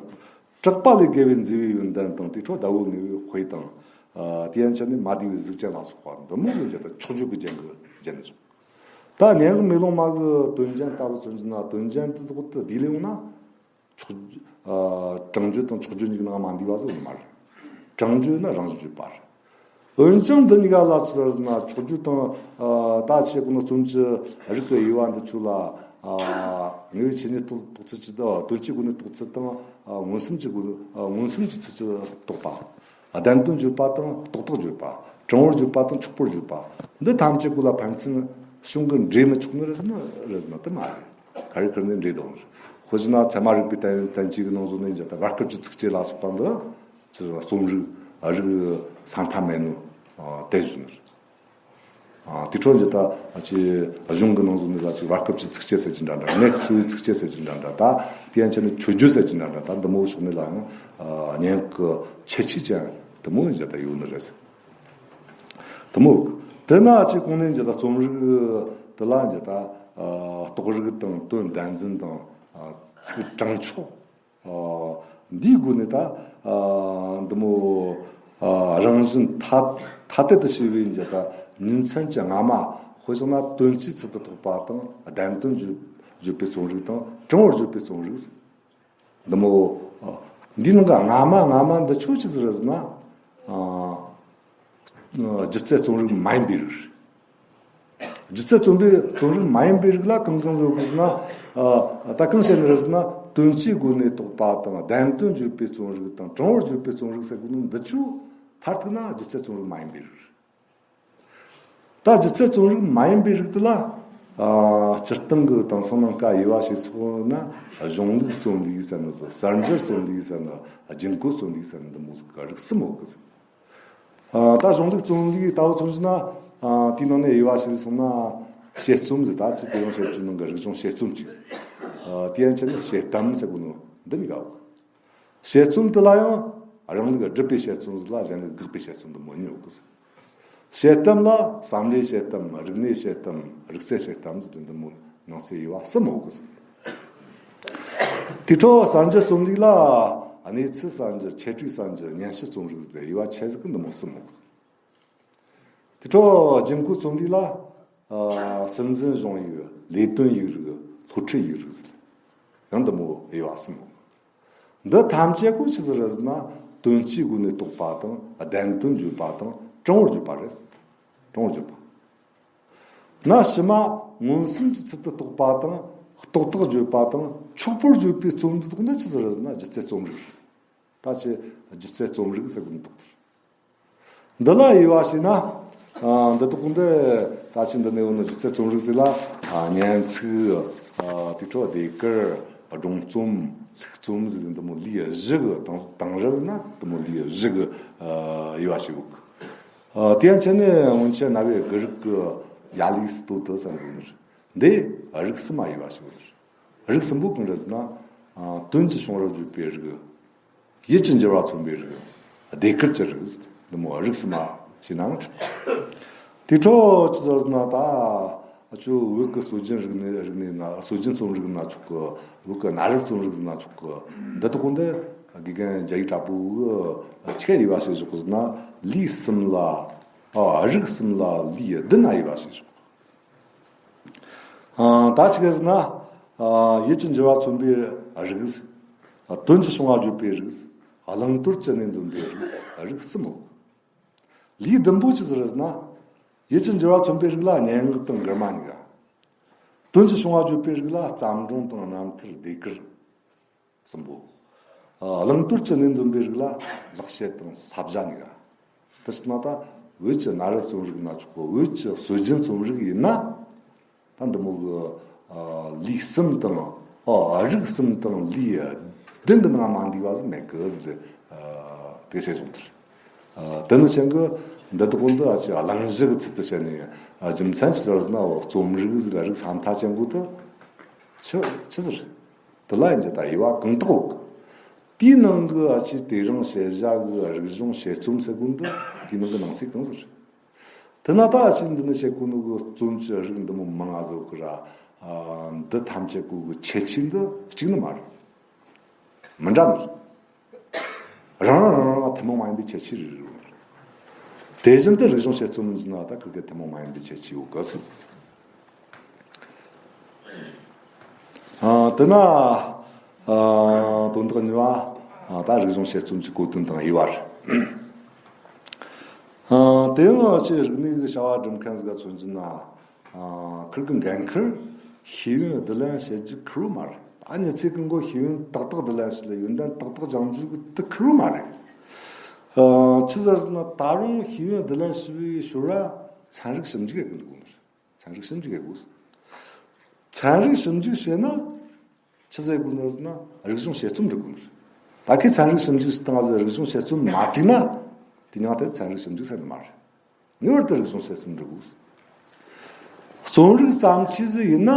གྲགས་པ་ལས་བརྒལ་བའི་མཛེས་པའི་ཡོན་ཏན་དང་། དེའི་འཕྲོ་ཟླ་བོ་ངེས་པའི་དཔེ་དང་། ཨ། དེ་ཡན་ཆད་ནས་མ་བསྡུས་པའི་གཟུགས་ཅན་ལ་སོགས་པ་འདི་མོ་ཡོད་ཀྱང་ད་འཁྱོག་བརྗོད་ཀྱི་རྒྱན་གྱིས་བརྒྱན་ནས་བྱུང་། ད་སྙན་ངག་མེ་ལོང་མ་གི་དོན་རྒྱན་ལྟ་བུ་མཚོན་གྱི་ན། དོན་རྒྱན་དེ་ལོག་ཏུ་བསྡུས་ལེ་ཡོང་ན། འཁྱོག་ཨ། དྲང་བརྗོད་དང་འཁྱོག་བརྗོད་གཉིས་ཀྱི་ནང་མ་འདུས་པ་ཟིག་ཡོད་ནི་མ་རེད། དྲང་བརྗོད་ནི་རང་བཞིན་བརྗོད་པ་རེད། འོན་ཀྱང་འདི་གཉིས་ཀ་ལ་ཆི་ཟེར་ན། འཁྱོག་བརྗོད་དང་། ཨ། ད་ཆེ་གོ་ནི་རྩོམ་གྱི་རིག་གི་དབྱེ་བ་འདི་ཚོ་ལ། ཨ། ངེས་པའི་ཆོས་ཉིད་རྟོགས་རྟོགས་ཚུལ་གྱི་དོན་སྤྱིའི་སྒོ་ནས་རྟོགས་ཚུལ་དང་། ཨ། མངོན་སུམ་གྱི་སྒོ་ནས། ཨ། མངོན་སུམ་གྱི་ཚུལ་གྱིས་རྟོགས་པ། བདེན་དོན་བརྗོད་པ་དང་རྟོག་བཏགས་བརྗོད་པ། དྲང་བོར་བརྗོད་པ་དང་འཁྱོག་པོར་བརྗོད་པ། འདི་ཐམས་ཅད་ཀུན་ལ་ཕན་ཚུན་གཞུང་གི་འབྲེལ་མི་ཆོག་ནི་རེད་ཟེར་ན་རེད་ཟེར་ན་དེ་མ་རེད། ག་རེ་ཁུར་ནས་འབྲེལ་དང་རེད། དཔེར་བཞག་ན་ཚད་མ་རིག་པའི་བསྟན་བསྟན་བཅོས་ཀྱི་ནང་ཚོ་ནས་འཇལ་ད་བར་སྐབས་ཀྱི་ཚིགས་བཅད་ལ་སོགས་པ་འདི་ཅི་རྩོམ་རིག་རིགས་ས་མཐའ་མེད་ནོ་དེ་བཞིན་རེད། ཨ། དེ་འཕྲོ་འདི་ད་ཅི་གཞུང་གི་ནང་ཚོ་ནས་ལ་ཅི་བར་སྐབས་ཀྱི་ཚིགས་བཅད་ཟེར་གྱི་འདྲ་འདྲ། གནས་སུ་ཚིགས་བཅད་ཟེར་གྱི་འདྲ་འདྲ། ད་དེ་ཡན་ཆད་ནས་མཆོད་བརྗོད་ཟེར་གྱི་འདྲ་འདྲ། ད་འདི་མོ་ཕྱོགས་ནས་ལའང་། ཨ། སྙན་ངག་གི་ཁྱད་ཆོས་ཅན་དེ་མོ་འདི་ད་ཡོད་ནི་རེད། དེ་མོ། དེ་ན་ཅི་གོང་ནས་འདི་ད་རྩོམ་རིག་དེ་ལ་འདི་ད་ ཨ། རྟོགས་རིགས་དང་དོན་བདེན་འཛིན་དང་། ཨ། ཚིག་དྲང་ཕྱོགས། ཨ། འདིའི་སྒོ་ནས་ད། ཨ། འདི་མོ། ཨ། རང་བཞིན་ཐ་ཐ་དད་དུ་བྱས་པའི་འཇུག་པ་ཉིན་མཚན་གྱི་སྔ་མ། དཔེ་བཞག་ན་དོན་སྤྱིའི་ཚུལ་དུ་རྟོགས་པ་དང་། བདེན་དོན་བརྗོད་བརྗོད་པའི་རྩོམ་རིག་དང་། དྲང་བོར་བརྗོད་པའི་རྩོམ་རིག། འདི་མོ། ཨ། འདིའི་ནང་གི་སྔ་མ་སྔ་མ་འདི་ཆོས་ཅི་ཟིག་རེད་ཟེར་ན། ཨ། སྒྱུ་རྩལ་རྩོམ་རིག་མ་ཡིན་པའི་རིགས། སྒྱུ་རྩལ་རྩོམ་པའི་རྩོམ་རིག་མ་ཡིན་པའི་རིགས་ལ་གང་གང་ཟེར་གི་ཟེར་ན། ཨ། ད་གང་བཤད་ནི་རེད་ཟེར་ན། དོན་སྤྱིའི་སྒོ་ནས་རྟོགས་པ་དང་། བདེན་དོན་བརྗོད་པའི་རྩོམ་རིག་དང་། དྲང་བོར་བརྗོད་པའི་རྩོམ་རིག་ཟེར་གོ་ནོ་འདི་ཆོ་མཐར་ཐུག་ན་སྒྱུ་རྩལ་རྩོམ་རིག་མ་ཡིན་པའི་རིགས། ད་སྒྱུ་རྩལ་རྩོམ་རིག་མ་ཡིན་པའི་རིགས་དེ་ལ། ཨ། སྤྱིར་བཏང་གི་དེང་སང་ནང་ཀ་དབྱེ་བ་ཕྱེ་ཚུལ་ན། གཞུང་ལུགས་རྩོམ་ལུགས་ཟེར་ནི་ཟིག་གསར་འགྱུར་རྩོམ་ལུགས་ཟེར་ནི། རྒྱུན་བཀོལ་རྩོམ་ལུགས་ཟེར་ནི། འདི་མོ་ཟིག་གི་རིགས་གསུམ་ཡོད་གི་ཟེར། ཨ། ད་གཞུང་ལུགས་རྩོམ་ལུགས་ལྟ་བུ་མཚོན་རྒྱུ་ན། ཨ། དེའི་ནང་ནས་དབྱེ་བ་ཕྱེ་སོང་ན། བཤད་རྩོམ་ཟེར། ད་ཅི་དེ་རིང་བཤད་རྒྱུའི་ནང་གི་རིག་གཞུང་བཤད་རྩོམ་གཅིག། ཨ། དེ་ཡན་ཆད་ནས་བཤད་གཏམ་ཟེར་གོ་ནོ་འདི་གཉིས་ཀ་ཡོད་གི། བཤད་རྩོམ་དེ་ལ་ཡང་རང་ལུགས་སྒྲུབ་པའི་བཤད་རྩོམ་ཟིག་ལ། གཞན་ལུགས་དགག་པའི་བཤད་རྩོམ། འདི་མོ་གཉིས་ཡོད་གི་ཟེར། བཤད་གཏམ་ལ་བསམ་བློའི་བཤད་གཏམ། རིག་གནས་བཤད་གཏམ། རིག་རྩལ་བཤད་གཏམ་ཟེར་ཏེ་འདི་མོ་ནང་གསེས་དབྱེ་བ་གསུམ་ཡོད་གི་ཟེར། དེའི་ཁྲོད་གསར་འགྱུར་རྩོམ་རིག་ལ་གནས་ཚུལ་གསར་འགྱུར། འཆད་ཁྲིད་གསར་འགྱུར། སྙན་ཞུ་རྩོམ་རིག་ཟེར་ཏེ་དབྱེ་བ་ཕྱེ་ཟིག་གི་འདི་མོ་གསུམ་ཡོད་གི་ཟེར། དེ་འཕྲོ་རྒྱུན་བཀོལ་རྩོམ་རིག་ལ། ཨ། སྲིད་འཛིན་གཞུང་ཡིག། ལས་དོན་ཡིག་རིགས། སློབ་ཁྲིད་ཡིག་རིགས་ཟེར། ཡང་འདི་མོ་དབྱེ་བ་གསུམ་ཡོད། འདི་ཐམས་ཅད་པོ་ཆི་ཟིག་རེད་ཟེར་ན། དོན་སྤྱིའི་སྒོ་ནས་རྟོགས་པ་དང་། བདེན་དོན་བརྗོད་པ་དང་། དྲང་བོར་བརྗོད་པ་རེད། དྲང་བོར་བརྗོད་པ། ན་ཕྱི་མ་མངོན་སུམ་གྱི་ཚུལ་དུ་རྟོགས་པ་དང་། རྟོགས་རྟགས་བརྗོད་པ་དང་། ཆོག་པར་བརྗོད་པའི་རྩོམ་འདི་དག་ནི་ཆི་ཟིག་རེད་ཟེར་ན། སྒྱུ་རྩལ་རྩོམ་རིག། ད་ཅི་སྒྱུ་རྩལ་རྩོམ་རིག་ཟེར་གོ་ནོ་འདི་དག་དེ་རེད། འདི་ལ་དབྱེ་བ་ཕྱེ་ན། ཨ། འདི་དག་འདི། ད་ཅི་འདི་ནས་འོ་ན་སྒྱུ་རྩལ་རྩོམ་རིག་དེ་ལ། ཨ། སྙན་ཚིག། ཨ། དེ་འཕྲོ་ཟློས་གར། སྒྲུང་རྩོམ། ལྷུག་རྩོམ་ཟེར་ཏེ་འདི་མོ་ལུས་བཞི་གི། དེང་དེང་རབས་ན་འདི་མོ་ལུས་བཞི་གི། ཨ། དབྱེ་བ་ཕྱེ་གོ་གི། ཨ། དེ་ཡན་ཆད་ནས་སྔོན་ཆད་རྣ་བའི་དགུ་རིག་གི་ཡ་ལིག་སི་ཏོ་ཏི་ཟེར་ནི་ཟིག་ཡོད་ནི་རེད། འདི་རིགས་གསུམ་མ་དབྱེ་བ་ཕྱེ་གོ་གི། རིགས་གསུམ་པོ་གང་རེད་ཟེར་ན། ཨ། དོན་གྱི་བྱུང་བར་བརྗོད་པའི་རིགས། ཡིད་ཀྱི་འགྱུར་བ་མཚོན་པའི་རིགས། ཟློས་གར་གྱི་རིགས། འདི་མོ་རིགས་གསུམ་མ་ཕྱེ་ནའང་ཆོག། དེ་འཕྲོ་ཆི་ཟེར་ན། ད་ཁྱོད་བོད་ཀྱི་སྲོལ་རྒྱུན་རིག་གནས། རིག་གནས་ན། སྲོལ་རྒྱུན་རྩོམ་རིག་ན་ཆོག་གི། བོད་ཀྱི་གནའ་རབས་རྩོམ་རིག་ན་ཆོག་གི། འདི་དག་འདི་དགེ་རྒན་རྒྱ་ཡིག་དྲག་པོ་གིས་ཆི་ག་དབྱེ་བ་ཕྱེ་བཞག་གི་ཟེར་ན། ལུས་གསུམ་ལ། ཨ། རིགས་གསུམ་ལ་ལུས་བདུན་ན་དབྱེ་བ་ཕྱེ་བཞག། ཨ། ད་ཆི་ག་ཟེར་ན། ཨ། ཡིད་ཀྱི་འགྱུར་བ་མཚོན་པའི་རིགས། ཨ། དོན་གྱི་བྱུང་བ་བརྗོད་པའི་རིགས། བླང་དོར་གྱི་གནས་འདོན་པའི་རིགས། རིགས་གསུམ་ཡོད། ལུས་བདུན་པོ་ཆི་ཟིག་རེད་ཟེར་ན། ཡིད་ཀྱི་འགྱུར་བ་མཚོན་པའི་རིགས་ལ་སྙན་ངག་དང་མགུར་མ་གཉིས་ཀ། དོན་གྱི་བྱུང་བ་བརྗོད་པའི་རིགས་ལ་བརྩམས་སྒྲུང་དང་རྣམ་ཐར། ཟློས་གར་གསུམ་པོ། ཨ། བླང་དོར་གྱི་གནས་འདོན་པའི་རིགས་ལ་ལེགས་བཤད་དང་བསླབ་བྱ་གཉིས་ཀ། དེ་ཕྱིར་ན་ད་བོད་ཀྱི་གནའ་རབས་རྩོམ་རིག་ན་ཆོག་གི། བོད་ཀྱི་སྲོལ་རྒྱུན་རྩོམ་རིག་ཡིན་ན། ད་འདི་མོ་གི། ཨ། ལུས་གསུམ་དང་། ཨ། རིགས་གསུམ་དང་ལུས་བདུན་གི་ནང་མ་འདུས་པ་ཟིག་མེད་གི་ཟེར་ཏེ། ཨ། དེ་བཤད་བྱུང་དེར། ཨ། དེ་ནི་ཅན་གི་འདི་དག་འདི་ཨ་ཅི་གླེང་གཞི་གི་ཚུལ་དུ་བཤད་ནས། ཨ། རྒྱུ་མཚན་ཅི་ཟེར་ཟེར་ན། འོ། རྩོམ་རིག་ཟེར་རིགས་ས་མཐའ་ཅན་གོ་དེ་ཆི་ཆི་ཟེར། དེ་ལ་ཡིན་གྱི་ད་དབྱེ་བ་གང་དག་ཡོད་གི། དེའི་ནང་གི་ཨ་ཅི་དེ་རིང་བཤད་བྱ་གི་རིག་གཞུང་བཤད་རྩོམ་ཟེར་གོ་འདི། དེའི་ནང་གི་ནང་གསེས་གང་ཟིག་རེད། དེ་ན་ད་ཨ་ཅི་འདི་ནི་བཤད་གོ་ནོ་གི་རྩོམ་གྱི་རིགས་འདི་མོ་མང་ང་ཟིག་ཡོད་གི་ར། ཨ། འདི་ཐམས་ཅད་པོ་གི་ཁྱད་ཆོས་འདི་གཅིག་ནི་མ་རེད། མི་འདྲ་ནི་རེད། རང་རང་རང་རང་ཐུན་མོང་མ་ཡིན་པའི་ཁྱད་ཆོས་རེ་རེ་ཡོད་ནི་རེད། དེ་བཞིན་དུ་རིག་གཞུང་བཤད་རྩོམ་ཡིན་ན་ད་ཁིར་གི་ཐུན་མོང་མ་ཡིན་པའི་ཁྱད་ཆོས་ཡོད་གི་ཟེར། ཨ། དེ་ན། ཨ། དོན་དག་གཉིས་པ། ཨ། ད་རིག་གཞུང་བཤད་རྩོམ་གྱི་གོ་དོན་དང་དབྱེ་བ་རེད། ཨ། དེ་ཡང་ཨ་ཅི་རིག་གནས་ཀྱི་བྱ་བ་སྒྲུབ་མཁན་ཟིག་ག་མཚོན་རྒྱུ་ན། ཨ། ཁིར་གི་འགན་ཁུར་ཤེས་ཡོན་བསྡུ་ལེན་བྱེད་རྒྱུ་ཁེར་བོ་མ་རེད། ད་མྱི་ཚེ་གི་མགོ་ཤེས་ཡོན་ཏག་ཏག་བསྡུ་ལེན་བྱེད་ལ། ཡོན་ཏན་ཏག་ཏག་སྦྱང་རྒྱུ་གི་དེ་ཁེར་བོ་མ་རེད། ཨ། ཆི་ཟེར་ཟེར་ན། ད་རུང་ཤེས་ཡོན་བསྡུ་ལེན་བྱེད་པའི་ཞོར་ར་ཚན་རིག་ཞིབ་འཇུག་ཡེད་གི་འདུག་གོ་ནི་རེད། ཚན་རིག་ཞིབ་འཇུག་ཡེད་དགོས། ཚན་རིག་ཞིབ་འཇུག་བྱས་ན་ཆི་ཟེར་དགོས་ནི་རེད་ཟེར་ན། རིག་གཞུང་བཤད་རྩོམ་འབྲི་དགོས་ནི་རེད། ད་ཁིས་ཚན་རིག་ཞིབ་འཇུག་བཏང་ཟེར། རིག་གཞུང་བཤད་རྩོམ་མ་བྲིས་ན། དེ་མྱིང་དེ་ཚན་རིག་ཞིབ་འཇུག་ཟེར་ནི་མ་རེད། ངེས་པར་དུ་རིག་གཞུང་བཤད་རྩོམ་འབྲི་དགོས། རྩོམ་རིག་བརྩམས་ཆོས་ཟིག་ཡིན་ན།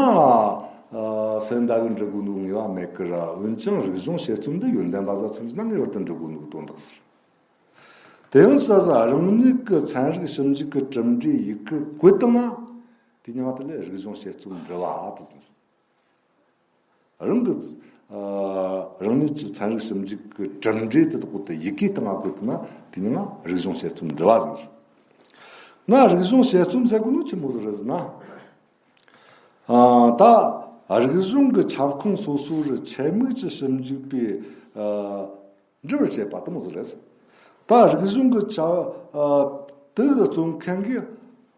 ཨ། སེམས་དགའ་གི་འབྲི་དགོས་ནོ་ངེས་པ་མེད་གི་ར། འོན་ཀྱང་རིག་གཞུང་བཤད་རྩོམ་འདི་ཡོན་ཏན་པ་ཟིག་མཚོན་རྒྱུ་ན་ངེས་པར་དུ་འབྲི་དགོས་ནོ་གི་དོན་དག་ཟེར། དེ་ཡང་ཆི་ཟེར་ཟེར། རང་ཉིད་ཀྱི་ཚན་རིག་ཞིབ་འཇུག་གི་གྲུབ་འབྲས་ཡི་གེར་བཀོད་བཏང་ན། དེ་མྱིང་དེ་ལས་རིག་གཞུང་དཔྱད་རྩོམ་འབྲི་བ་དེ་ཟེར། རང་གི་ཨ་རང་ཉིད་ཀྱི་ཚན་རིག་ཞིབ་འཇུག་གི་གྲུབ་འབྲས་དེ་དག་དེ་ཡི་གེ་སྟེང་ང་བཀོད་ཐུབ་ན་དེ་མྱིང་ང་རིག་གཞུང་དཔྱད་རྩོམ་འབྲི་བ་ཟེར། ན་རིག་གཞུང་དཔྱད་རྩོམ་ཟེར་གོ་ནོ་ཆི་མོ་ཟིག་རེད་ཟེར་ན། ཨ་ད་རིག་གཞུང་གི་ཁྱབ་ཁོངས་སོ་སོ་རུ་ཆེད་དམིགས་ཀྱི་ཞིབ་འཇུག་པས་ཨ་འབྲི་བར་བྱེད་པ་དེ་མོ་ཟིག་རེད། ད་རིག་གཞུང་གི་ཆ་ཨ་དེ་གི་རྩོམ་མཁན་གྱིས་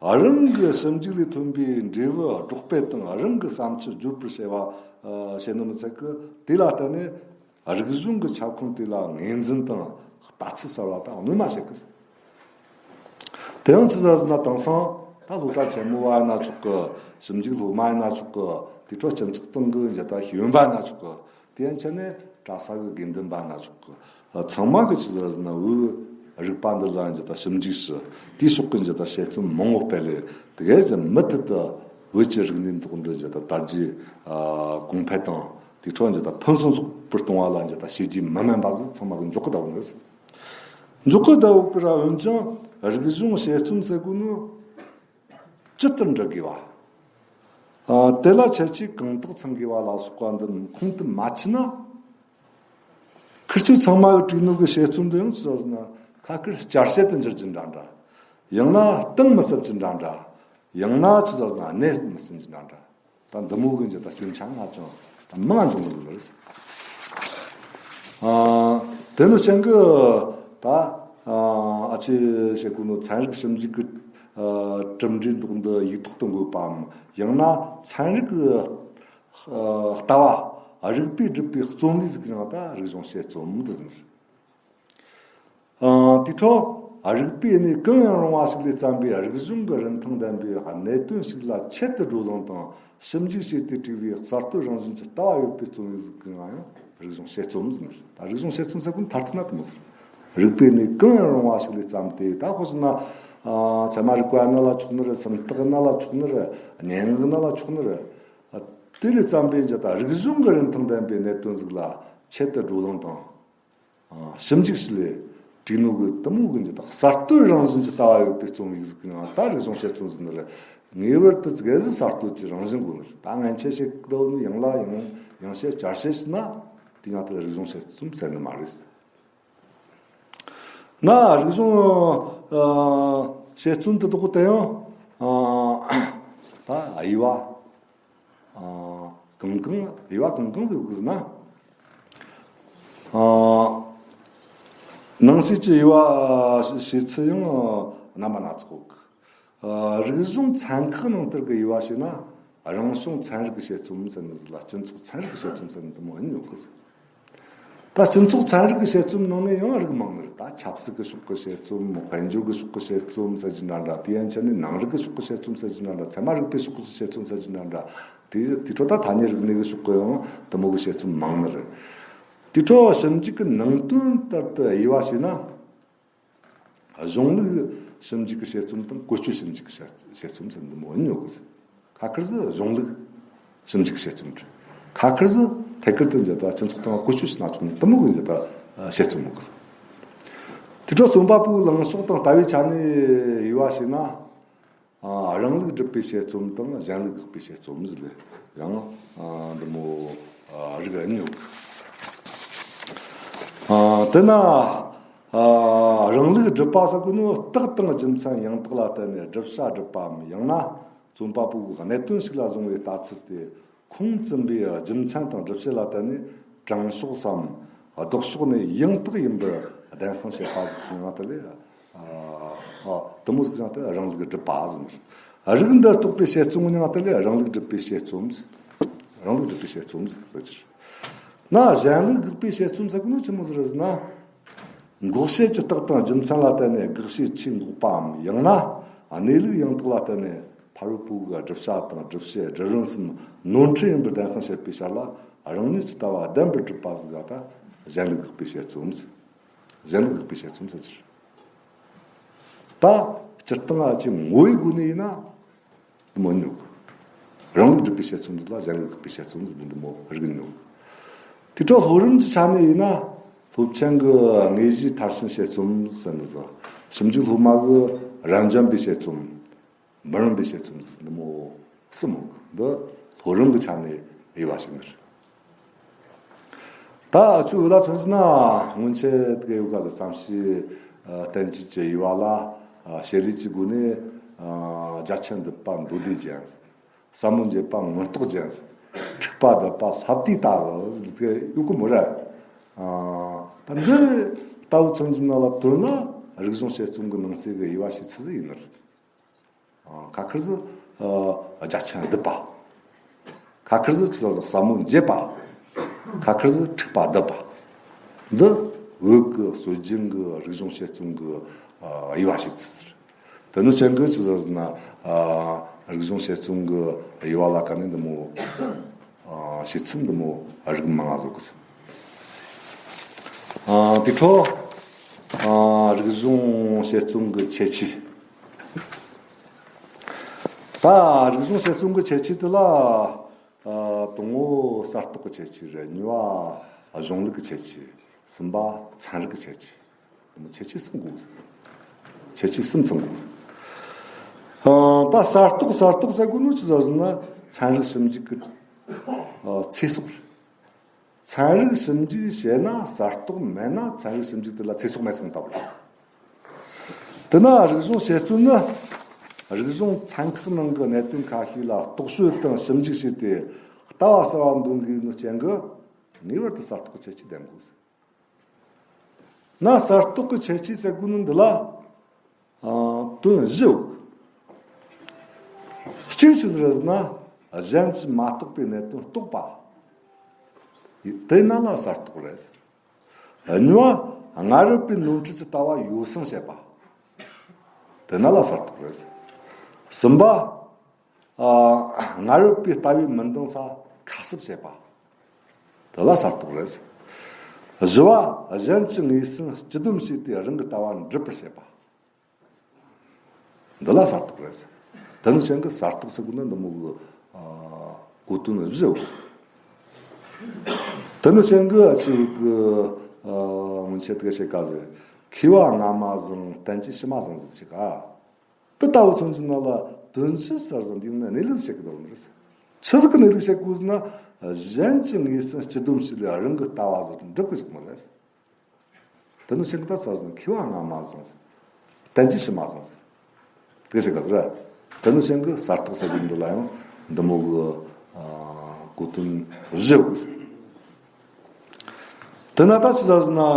རང་གི་ཞིབ་འཇུག་ལས་ཐོན་པའི་འབྲས་བུ་སྒྲོག་སྤེལ་དང་རང་གི་བསམ་འཆར་བརྗོད་པར་བྱེད་པ་ཨ་བྱེད་ནི་མི་ཚད་ཀི་དེ་ལ་བརྟེན་ནས་རིག་གཞུང་གི་ཁྱབ་ཁོངས་དེ་ལ་ངོས་འཛིན་དང་ལྟ་ཚུལ་གསར་བ་དང་སྣོན་མ་བྱེད་ཀི། དེ་ཡང་ཅི་ཟེར་ཟེར་ན་དེང་སང་ད་སློབ་གྲྭ་ཆེན་མོ་བ་ཡིན་ན་ཆོག་གི། ཞིབ་འཇུག་སློབ་མ་ཡིན་ན་ཆོག་གི། དེ་འཕྲོ་སྤྱི་ཚོགས་སྟེང་གི་འཇི་ལྟ་ཤེས་ཡོན་པ་ཡིན་ན་ཆོག་གི། དེ་ཡན་ཆད་ནས་གྲྭ་ས་གི་དགེ་འདུན་པ་ཡིན་ན་ཆོག་གི། ཚང་མ་གི་ཅི་ཟེར་ཟེར་ན་བོད་རིག་པ་འདི་ལ་འཇི་ལྟ་ཞིབ་འཇུག་ཞུ། དེའི་ཕྱོགས་ཀྱི་འཇི་ལྟ་དཔྱད་རྩོམ་མང་བོ་སྤེལ་ལེ། དེ་གས་ཀྱི་མུ་མཐུད་དུ་བོད་ཀྱི་རིག་གནས་འདི་འདི་འཇི་ལྟ་དར་རྒྱས་གོང་འཕེལ་དང་དེ་འཕྲོ་འཇི་ལྟ་ཕུན་སུམ་ཚོགས་པར་གཏོང་བ་ལ་འཇི་ལྟ་བྱས་རྗེས་མི་དམན་པ་ཟིག་ཚང་མ་གི་འཇོག་གི་བསྡད་པ་རེད། འཇོག་གི་བསྡད་ཡོད་ཀི་ར། འོན་ཀྱང་རིག་གཞུང་དཔྱད་རྩོམ་ཟེར་གོ་ནོ་ཇི་ལྟར་འབྲི་དགོས་པ། ཨ་དེ་ལ་ཁྱད་ཆོས་གང་དག་ཚང་དགོས་པ་ལ་སོགས་པ་འདི་ཁུངས་དུ་མ་ཆུད་ན། ཁིར་ཆོ་ཚང་མ་གི་བྲིས་ནོ་གི་དཔྱད་རྩོམ་འདི་ཡང་ཅི་ཟེར་ཟེར་ན་ཁ་ཁིར་བསྐྱར་དཔྱད་དུ་འགྱུར་གྱི་འདྲ་འདྲ། ཡང་ན་གཏིང་མི་ཟབ་ཀྱི་འདྲ་འདྲ། ཡང་ན་ཅི་ཟེར་ཟེར་ན་གནད་མི་ཟིན་གྱི་འདྲ་འདྲ། ད་འདི་མོ་གི་འཇི་ལྟ་སྐྱོན་ཆ་ང་ཅང་ད་མང་ང་འབྱུང་གི་རེད། ཨ་དེ་ནི་ཅང་གི་ད་ཨ་ཅི་བྱེད་དགོས་ནོ་ཚན་རིག་ཞིབ་འཇུག་གི་ཨ་གྲུབ་འབྲས་འདི་འདི་ཡིག་ཐོག་ཏུ་འགོད་པའམ། ཡང་ན་ཚན་རིག་གི་ཨ་ལྟ་བ་རིགས་པས་བསྒྲུབས་པའི་རྩོམ་ལུས་ཟིག་གི་ནང་ད་རིག་གཞུང་དཔྱད་རྩོམ་འདི་ཟེར། ཨ་དེ་འཕྲོ་རིགས་པའི་གནས་གང་ཡང་རུང་བ་ཞིག་ལས་བརྩམས་པའི་རིག་གཞུང་གི་རིན་ཐང་ལྡན་པའི་གནད་དོན་ཞིག་ལ་ཆེད་དུ་བགྲོ་གླེང་དང་ཞིབ་འཇུག་བྱས་ཏེ་བྲིས་པའི་གསར་གཏོད་རང་བཞིན་གྱི་ལྟ་བ་ཡོད་པའི་རྩོམ་ཡིག་ཟིག་གི་ནང་ཡང་རིག་གཞུང་དཔྱད་རྩོམ་ཟེར། ད་རིག་གཞུང་དཔྱད་རྩོམ་ཟེར་གོ་མཐར་ཐུག་ན་དེ་མོ་ཟེར། རིགས་པའི་གནས་གང་ཡང་རུང་བ་ཞིག་ལས་བརྩམས་ཏེ། ད་ཁོ་ཟེར་ན་ཨ་ཚད་མ་རིག་པ་ཡིན་ན་ལ་ཆོག་ནི་རེད། སུམ་རྟགས་ཡིན་ན་ལ་ཆོག་ནི་རེད། སྙན་ངག་ཡིན་ན་ལ་ཆོག་ནི་རེད། ཨ་དེ་ལས་བརྩམས་པའི་འཇི་ལྟ་རིག་གཞུང་གི་རིན་ཐང་ལྡན་པའི་གནད་དོན་ཟིག་ལ་ཆེད་དུ་བགྲོ་གླེང་དང་། ཞིབ་འཇུག་ཞིག་ལས་བྲིས་ནོ་གི་དེ་མོ་གི་འཇི་ལྟ་གསར་གཏོད་རང་བཞིན་གྱི་ལྟ་བ་ཡོད་པའི་རྩོམ་ཡིག་ཟིག་གི་ནང་ད་རིག་གཞུང་དཔྱད་རྩོམ་ཟེར་ནི་རེད། ངེས་པར་དུ་ཙི་གེ་ཟིག་གསར་གཏོད་ཀྱི་རང་བཞིན་དགོས་ནི་རེད། ད་སྔན་ཆད་བཤད་གི་འདུག་ནི་ཡང་ལ་ཡང་ཡང་བཤད་བསྐྱར་བཤད་ཟེར་ན་དེ་ཡང་དེ་ལ་རིག་གཞུང་དཔྱད་རྩོམ་ཟེར་ནི་མ་རེད། ན་རིག་གཞུང་ཨ་དཔྱད་རྩོམ་དེ་དག་དེ་ཡང་ཨ་ད་དབྱེ་བ་ཨ་གང་གང་དབྱེ་བ་གང་གང་ཟིག་ཡོད་གི་ཟེར་ན། ཨ་ནང་གསེས་ཀྱི་དབྱེ་བ་ཨ་བྱེད་ཚུལ་ཡང་རྣམ་པ་སྣ་ཚོགས་ཡོད་གི། ཨ་རིག་གཞུང་ཚན་ཁག་ནང་ལྟར་གི་དབྱེ་བ་བྱས་ན། རང་བྱུང་ཚན་རིག་གི་དཔྱད་རྩོམ་ཟེར་ནི་ཟིག་ལ་སྤྱི་ཚོགས་ཚན་རིག་གི་དཔྱད་རྩོམ་ཟེར་ནི་དེ་མོ་ཡིན་ཡོད་གི་ཟེར། ད་སྤྱི་ཚོགས་ཚན་རིག་གི་དཔྱད་རྩོམ་ནང་ནས་ཡང་རིགས་མང་ནི་རེད། ད་ཆབ་སྲིད་ཀྱི་ཕྱོགས་ཀྱི་དཔྱད་རྩོམ། དཔལ་འབྱོར་གྱི་ཕྱོགས་ཀྱི་དཔྱད་རྩོམ་ཟེར་རྒྱུ་འདྲ་འདྲ། དེ་ཡན་ཆད་ནས་ནང་རིག་གི་ཕྱོགས་ཀྱི་དཔྱད་རྩོམ་ཟེར་རྒྱུ་འདྲ་འདྲ། ཚད་མ་རིག་པའི་ཕྱོགས་ཀྱི་དཔྱད་རྩོམ་ཟེར་རྒྱུ་འདྲ་འདྲ། དེ་དེ་འཕྲོ་ད་ཐ་སྙད་རིག་གནས་ཀྱི་ཕྱོགས་ཀྱི་ཡང་དེ་མོ་གི་དཔྱད་རྩོམ་མང་ནི་རེད། དེ་འཕྲོ་ཞིབ་འཇུག་གི་ནང་དོན་ལྟར་དུ་དབྱེ་བ་བྱས་ན། གཞུང་ལུགས་ཞིབ་འཇུག་གི་དཔྱད་རྩོམ་དང་བཀོལ་སྤྱོད་ཞིབ་འཇུག་གི་དཔྱད་དཔྱད་རྩོམ་ཟེར་འདི་མོ་ཡིན་ཡོད་གི་ཟེར། ཁ་ཁེར་ཟིག་གཞུང་ལུགས་ཞིབ་འཇུག་གི་དཔྱད་རྩོམ་རེད། ཁ་ཁེར་ཟིག་ཐད་ཀར་དུ་འཇི་ལྟ་སྤྱི་ཚོགས་སྟེང་བཀོལ་སྤྱོད་ཕྱི་ན་ཆོག་ནི་དེ་མོ་གི་འཇི་ལྟ་དཔྱད་རྩོམ་ཡོད་གི་ཟེར། དེ་འཕྲོ་རྩོམ་པ་པོའི་ལངས་ཕྱོགས་དང་ལྟ་བའི་ཆ་ནས་དབྱེ་བ་བྱས་ན། ཨ་རང་ལུགས་སྒྲུབ་པའི་དཔྱད་རྩོམ་དང་གཞན་ལུགས་དགག་པའི་དཔྱད་རྩོམ་ཟེར་ལེ། ཡང་ཨ་འདི་མོ་ཨ་རིགས་ཡིན་ཡོད་གི། ཨ་དེ་ན་ཨ་རང་ལུགས་སྒྲུབ་པ་ཟེར་གོ་ནོ་རྟགས་དང་རྒྱུ་མཚན་ཡང་དག་ལ་བརྟེན་ནས་བསྒྲུབ་བྱ་སྒྲུབ་པའམ། ཡང་ན་རྩོམ་པ་པོ་གིས་གནད་དོན་ཞིག་ལ་བཟུང་བའི་ལྟ་ཚུལ་དེ། ཁུངས་བཙུན་པའི་རྒྱུ་མཚན་དང་སྒྲུབ་བྱེད་ལ་བརྟེན་ནས་དྲང་ཕྱོགས་སམ་ལྡོག་ཕྱོགས་ནས་ཡང་དག་ཡིན་པར་བདེན་དཔང་བྱེད་པ་ཟིག་གི་ངང་དེ་ལས་ཨ་ཨ་དེ་མོ་ཟིག་ཀྱང་དེ་རང་ལུགས་སྒྲུབ་པ་ཟེར། རིགས་འདི་རྟོགས་པའི་དཔྱད་རྩོམ་གི་ངང་དེ་ལས་རང་ལུགས་སྒྲུབ་པའི་དཔྱད་རྩོམ་ཟེར། རང་ལུགས་སྒྲུབ་པའི་དཔྱད་རྩོམ་ཟེར་ཟེར་གྱི་རེད། ན་གཞན་ལུགས་དགག་པའི་དཔྱད་རྩོམ་ཟེར་གི་ནོ་ཆི་མོ་ཟིག་རེད་ཟེར་ན། འགོག་བྱེད་ཀྱི་རྟགས་དང་རྒྱུ་མཚན་ལ་བརྟེན་ནས་དགག་བྱའི་ཆོས་འགོག་པའམ། ཡང་ན་གནས་ལུགས་ཡང་དག་ལ་བརྟེན་ནས་ཕ་རོལ་པོ་གི་བསྒྲུབ་བྱ་དང་སྒྲུབ་བྱེད་སྒྲུབ་རིམ་གསུམ་ནོར་འཁྲུལ་ཡིན་པར་བདེན་དཔང་བྱེད་པའི་ཕྱིར་ལ་རང་ཉིད་ཀྱི་ལྟ་བ་བདེན་པར་གྲུབ་པ་ཟིག་ལ་ད་གཞན་ལུགས་དགག་པའི་དཔྱད་རྩོམ་ཟེར། གཞན་ལུགས་དགག་པའི་དཔྱད་རྩོམ་ཟེར་གྱི་རེད། ད་སྤྱིར་བཏང་ཨ་ཅེ་ངོ་བོའི་སྒོ་ནས་ཡིན་ན། འདི་མོ་ཉོག་རང་ལུགས་སྒྲུབ་པའི་དཔྱད་རྩོམ་འདི་ལ་གཞན་ལུགས་དགག་པའི་དཔྱད་རྩོམ་ཟེར་འདི་མོ་རིགས་ཉོག་དེ་འཕྲོ་སློབ་རིམ་གྱི་ཆ་ནས་ཡིན་ན། སློབ་ཆེན་གྱི་དངོས་གཞིའི་མཐར་ཕྱིན་དཔྱད་རྩོམ་ཟེར་འདི་ཟེར། ཞིབ་འཇུག་སློབ་མ་གི་རབ་འབྱམས་པའི་དཔྱད་རྩོམ། འབུམ་རམས་པའི་དཔྱད་རྩོམ་ཟིག་འདི་མོ་གསུམ་ཡོད་གི། འདི་ལྷོ་རམས་གི་ཆ་ནས་དབྱེ་བ་ཕྱེ་ནི་རེད། ད་ཁྱོད་འུ་ལ་མཚོན་གྱི་ན་སྔོན་ཆད་དེ་ཡོད་ག་ཟེར། བསམ་ཤེས་ཨ་བསྟན་བཅོས་ཀྱི་དབྱེ་བ་ལ་ཨ་བྱེད་ལས་ཀྱི་སྒོ་ནས་ཨ་བརྒྱ་ཆ་འདུས་པ་མདོ་སྡེ་རྒྱན། ཟབ་མོ་འབྱེད་པ་མངོན་རྟོགས་རྒྱན། འཁྲུགས་པ་སྡུད་པ་ལྷ་བསྡུས་ལྟ་བུ་ཟེར་གི་ཡོད་གི་མོ་ར། ཨ་ད་འདི་ལྟ་བུ་མཚོན་གྱི་ན་ལ་དོན་ལ་རིག་གཞུང་དཔྱད་རྩོམ་གྱི་ནང་གསེས་ཀྱི་དབྱེ་བ་ཕྱེ་ཚུལ་ཟིག་ཡིན་ནི་རེད། ཨ་ཁ་ཁེར་ཟིག་ཨ་བརྒྱ་ཆ་འདུས་པ། ཁ་ཁེར་ཟིག་ཆི་ཟིག་ཟབ་མོ་འབྱེད་པ། ཁ་ཁེར་ཟིག་འཁྲུགས་པ་སྡུད་པ། འདི་བོད་ཀྱི་སྲོལ་རྒྱུན་གྱི་རིག་གཞུང་དཔྱད་རྩོམ་གྱི་ཨ་དབྱེ་བ་ཕྱེ་ཚུལ་ཟིག་རེད། དེ་ནི་ཅན་གྱི་ཆི་ཟིག་ཟེར་ན་ཨ་རིག་གཞུང་དཔྱད་རྩོམ་གྱི་དབྱེ་བ་ལ་ག་ནས་འདི་མོ་ཨ་ཕྱེ་ཚུལ་འདི་མོ་རིགས་མང་ང་ཟིག་གི་ཟིག་ཨ་དེ་འཕྲོ་ཨ་རིག་གཞུང་དཔྱད་རྩོམ་གྱི་ཁྱད་ཆོས། ད་རིག་གཞུང་དཔྱད་རྩོམ་གྱི་ཁྱད་ཆོས་དེ་ལ་ཨ་དང་པོ་གསར་རྟོགས་ཀྱི་ཁྱད་ཆོས་རེད། གཉིས་པ་གཞུང་ལུགས་ཀྱི་ཁྱད་ཆོས། གསུམ་པ་ཚན་རིག་གི་ཁྱད་ཆོས། དེ་མོ་ཁྱད་ཆོས་གསུམ་དགོས། ཁྱད་ཆོས་གསུམ་ཚང་དགོས། ཨ་ད་གསར་རྟོགས་གསར་རྟོགས་ཟེར་དགོས་ནོ་ཆི་ཟིག་ཟེར་ན་ཚན་རིག་ཞིབ་འཇུག་གི་ཨ་ཚེ་སྲོག་རེད། ཚན་རིག་ཞིབ་འཇུག་བྱས་ན་གསར་རྟོགས་མེད་ན་ཚན་རིག་ཞིབ་འཇུག་དེ་ལ་ཚེ་སྲོག་མེད་སོང་ལྟ་བུ་རེད། དེ་ན་རིག་གཞུང་དཔྱད་རྩོམ་ནི་རིག་གཞུང་ཚན་ཁག་ནང་གི་གནད་དོན་ཁ་ཤས་ལ་རྟོག་དཔྱོད་དང་ཞིབ་འཇུག་བྱས་ཏེ་ལྟ་བ་གསར་བ་འདོན་དགོས་ནོ་ཅན་གྱི་ངེས་པར་དུ་གསར་རྟོགས་ཀྱི་ཁྱད་ཆོས་ལྡན་དགོས། ན་གསར་རྟོགས་ཀྱི་ཁྱད་ཆོས་ཟེར་དགོས་ནི་འདི་ལ་ཨ་དོན་བཞི་ཡོད། གཅིག་ཆི་ཟིག་རེད་ཟེར་ན་གཞན་གྱིས་མ་རྟོགས་པའི་གནད་དོན་རྟོགས་པ། དེ་ན་ལ་གསར་རྟོགས་རེད། གཉིས་པ་སྔ་རབས་པའི་ནོར་འཁྲུལ་གྱི་ལྟ་བ་ཡོ་བསྲང་བྱེད་པ། དེ་ན་ལ་གསར་རྟོགས་རེད། གསུམ་པ་ཨ་སྔ་རབས་པའི་ལྟ་བའི་མི་འདང་ས་ཁ་གསབ་བྱེད་པ། དེ་ལ་གསར་རྟོགས་རེད། བཞི་པ་གཞན་གྱི་ངོས་ཟིན་སྤྱི་སྡོམ་བྱས་ཏེ་རང་གི་ལྟ་བ་འགྲུབ་པར་བྱེད་པ། འདི་ལ་གསར་རྟོགས་རེད། དེ་ནི་ཅན་གྱི་གསར་རྟོགས་ཟེར་དགོས་ན་འདི་མོ་གི་ཨ་གོ་དོན་བཞི་ཡོད། དེ་ནི་ཅན་གྱི་ཨ་ཅི་གི་ཨ་སྔོན་ཆད་དེ་བྱེད་ག་ཟེར། མཁས་པ་སྔ་མ་བཟང་བསྟན་བཅོས་ཕྱི་མ་བཟང་ཟེར་བྱེད་ག། དེ་ལྟ་བུ་མཚོན་གྱི་ན་ལ་དོན་ཅི་ཟེར་ཟིན་འདི་ནི་གནས་ལུགས་བཤད་གི་འདུག་ནི་རེད། ཆི་ཟིག་གི་གནས་ལུགས་བཤད་དགོས་ཟེར་ན་གཞན་གྱི་ངོས་ཟིན་སྤྱི་སྡོམ་བྱས་ལས་རང་གི་ལྟ་བ་ཟིག་འགྲུབ་གི་ཟིག་མ་རེད། དེ་ནི་ཅན་གྱི་ད་ཟེར་ཟིན་མཁས་པ་སྔ་མ་བཟང་ཟིན། བསྟན་བཅོས་ཕྱི་མ་བཟང་ཟིན། དེ་ཟེར་ག་ཟེར། དེ་ནི་ཅན་གྱི་གསར་རྟོགས་ཟེར་གི་འདི་ལ་ཡང་འདི་མོ་གི་ཨ་གོ་དོན་བཞི་ཡོད་གི་ཟེར། དེ་ན་ད་ཆི་ཟེར་ཟིན་ན་ཨ་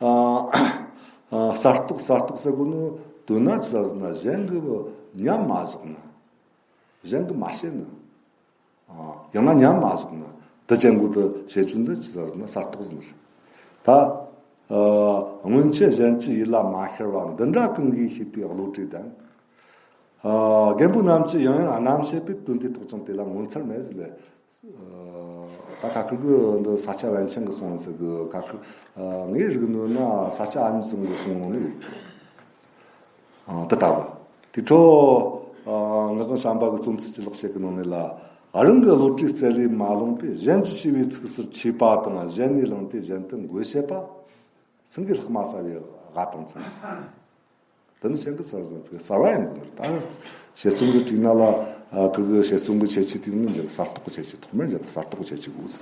ཨ་གསར་རྟོགས་གསར་རྟོགས་ཟེར་གོ་ནོ་དོན་ན་ཆི་ཟེར་ཟིན་ན་གཞན་གྱི་ཉམས་མ་བཞག་ན། གཞན་གྱིས་མ་བཤད་ན། ཡང་ན་ཉམས་མ་བཞག་ན་དེ་ཅན་གོ་དེ་བྱེད་རྒྱུ་འདི་ཅི་ཟེར་ན་གསར་རྟོགས་ཟེར། ད་ཨ་སྔོན་ཆད་གཞན་གྱི་ཡིད་ལ་མ་ཤར་བ་འདི་འདྲ་ཀུན་གྱིས་ཤེས་ཏེ་བློ་གྲོས་ལྡན། ཨ་རྒན་པོ་རྣམས་ཀྱིས་ཡང་ཡང་རྣམ་བཤད་པའི་དོན་དེ་རྟོགས་ཀྱང་དེ་ལ་ངོ་མཚར་མེད་ཟེར་ལེ། ད་ཁ་ཁུ་གི་འདི་ས་སྐྱ་པཎ་ཆེན་གྱི་གསུང་ཟེར་གི་ཁ་ཁུ་ངའི་རིག་ནོ་ན་ས་སྐྱ་ཨ་མྱེས་ཚང་གི་གསུང་ནང་ནས་ཡོད། ཨ་དེ་ལྟ་བུ། དེ་འཕྲོ་ཨ་ངག་དབང་བྱམས་པ་གི་རྩོམ་ཚིག་གི་ལེགས་བཤད་ཀྱི་ནང་ནས་ལ། རང་གི་བློ་གྲོས་རྩལ་ལས་མ་ལོངས་པས་གཞན་གྱིས་ཞུས་པའི་ཚིག་ཟུར་ཆུད་པ་དང་གཞན་ནས་བླངས་ཏེ་གཞན་དུ་འགོད་བྱེད་པ། སེང་གེ་ལྷག་མ་ཟ་བའི་སྒ་དང་མཚུངས། དེ་ནི་ཅན་གྱི་གསར་བཟང་ཚིག་གསར་བ་ཡིན་དགོས་ནི་རེད། ད་དཔྱད་རྩོམ་གྱི་བྲིས་ན་ལ་ཨ་ཁུ་གི་དཔྱད་རྩོམ་གྱི་ཁྱད་ཆོས་དེ་ནི་འཇལ་གསར་རྟོགས་ཀྱི་ཁྱད་ཆོས་ཐོག་མར་འཇལ་གསར་རྟོགས་ཀྱི་ཁྱད་ཆོས་དགོས།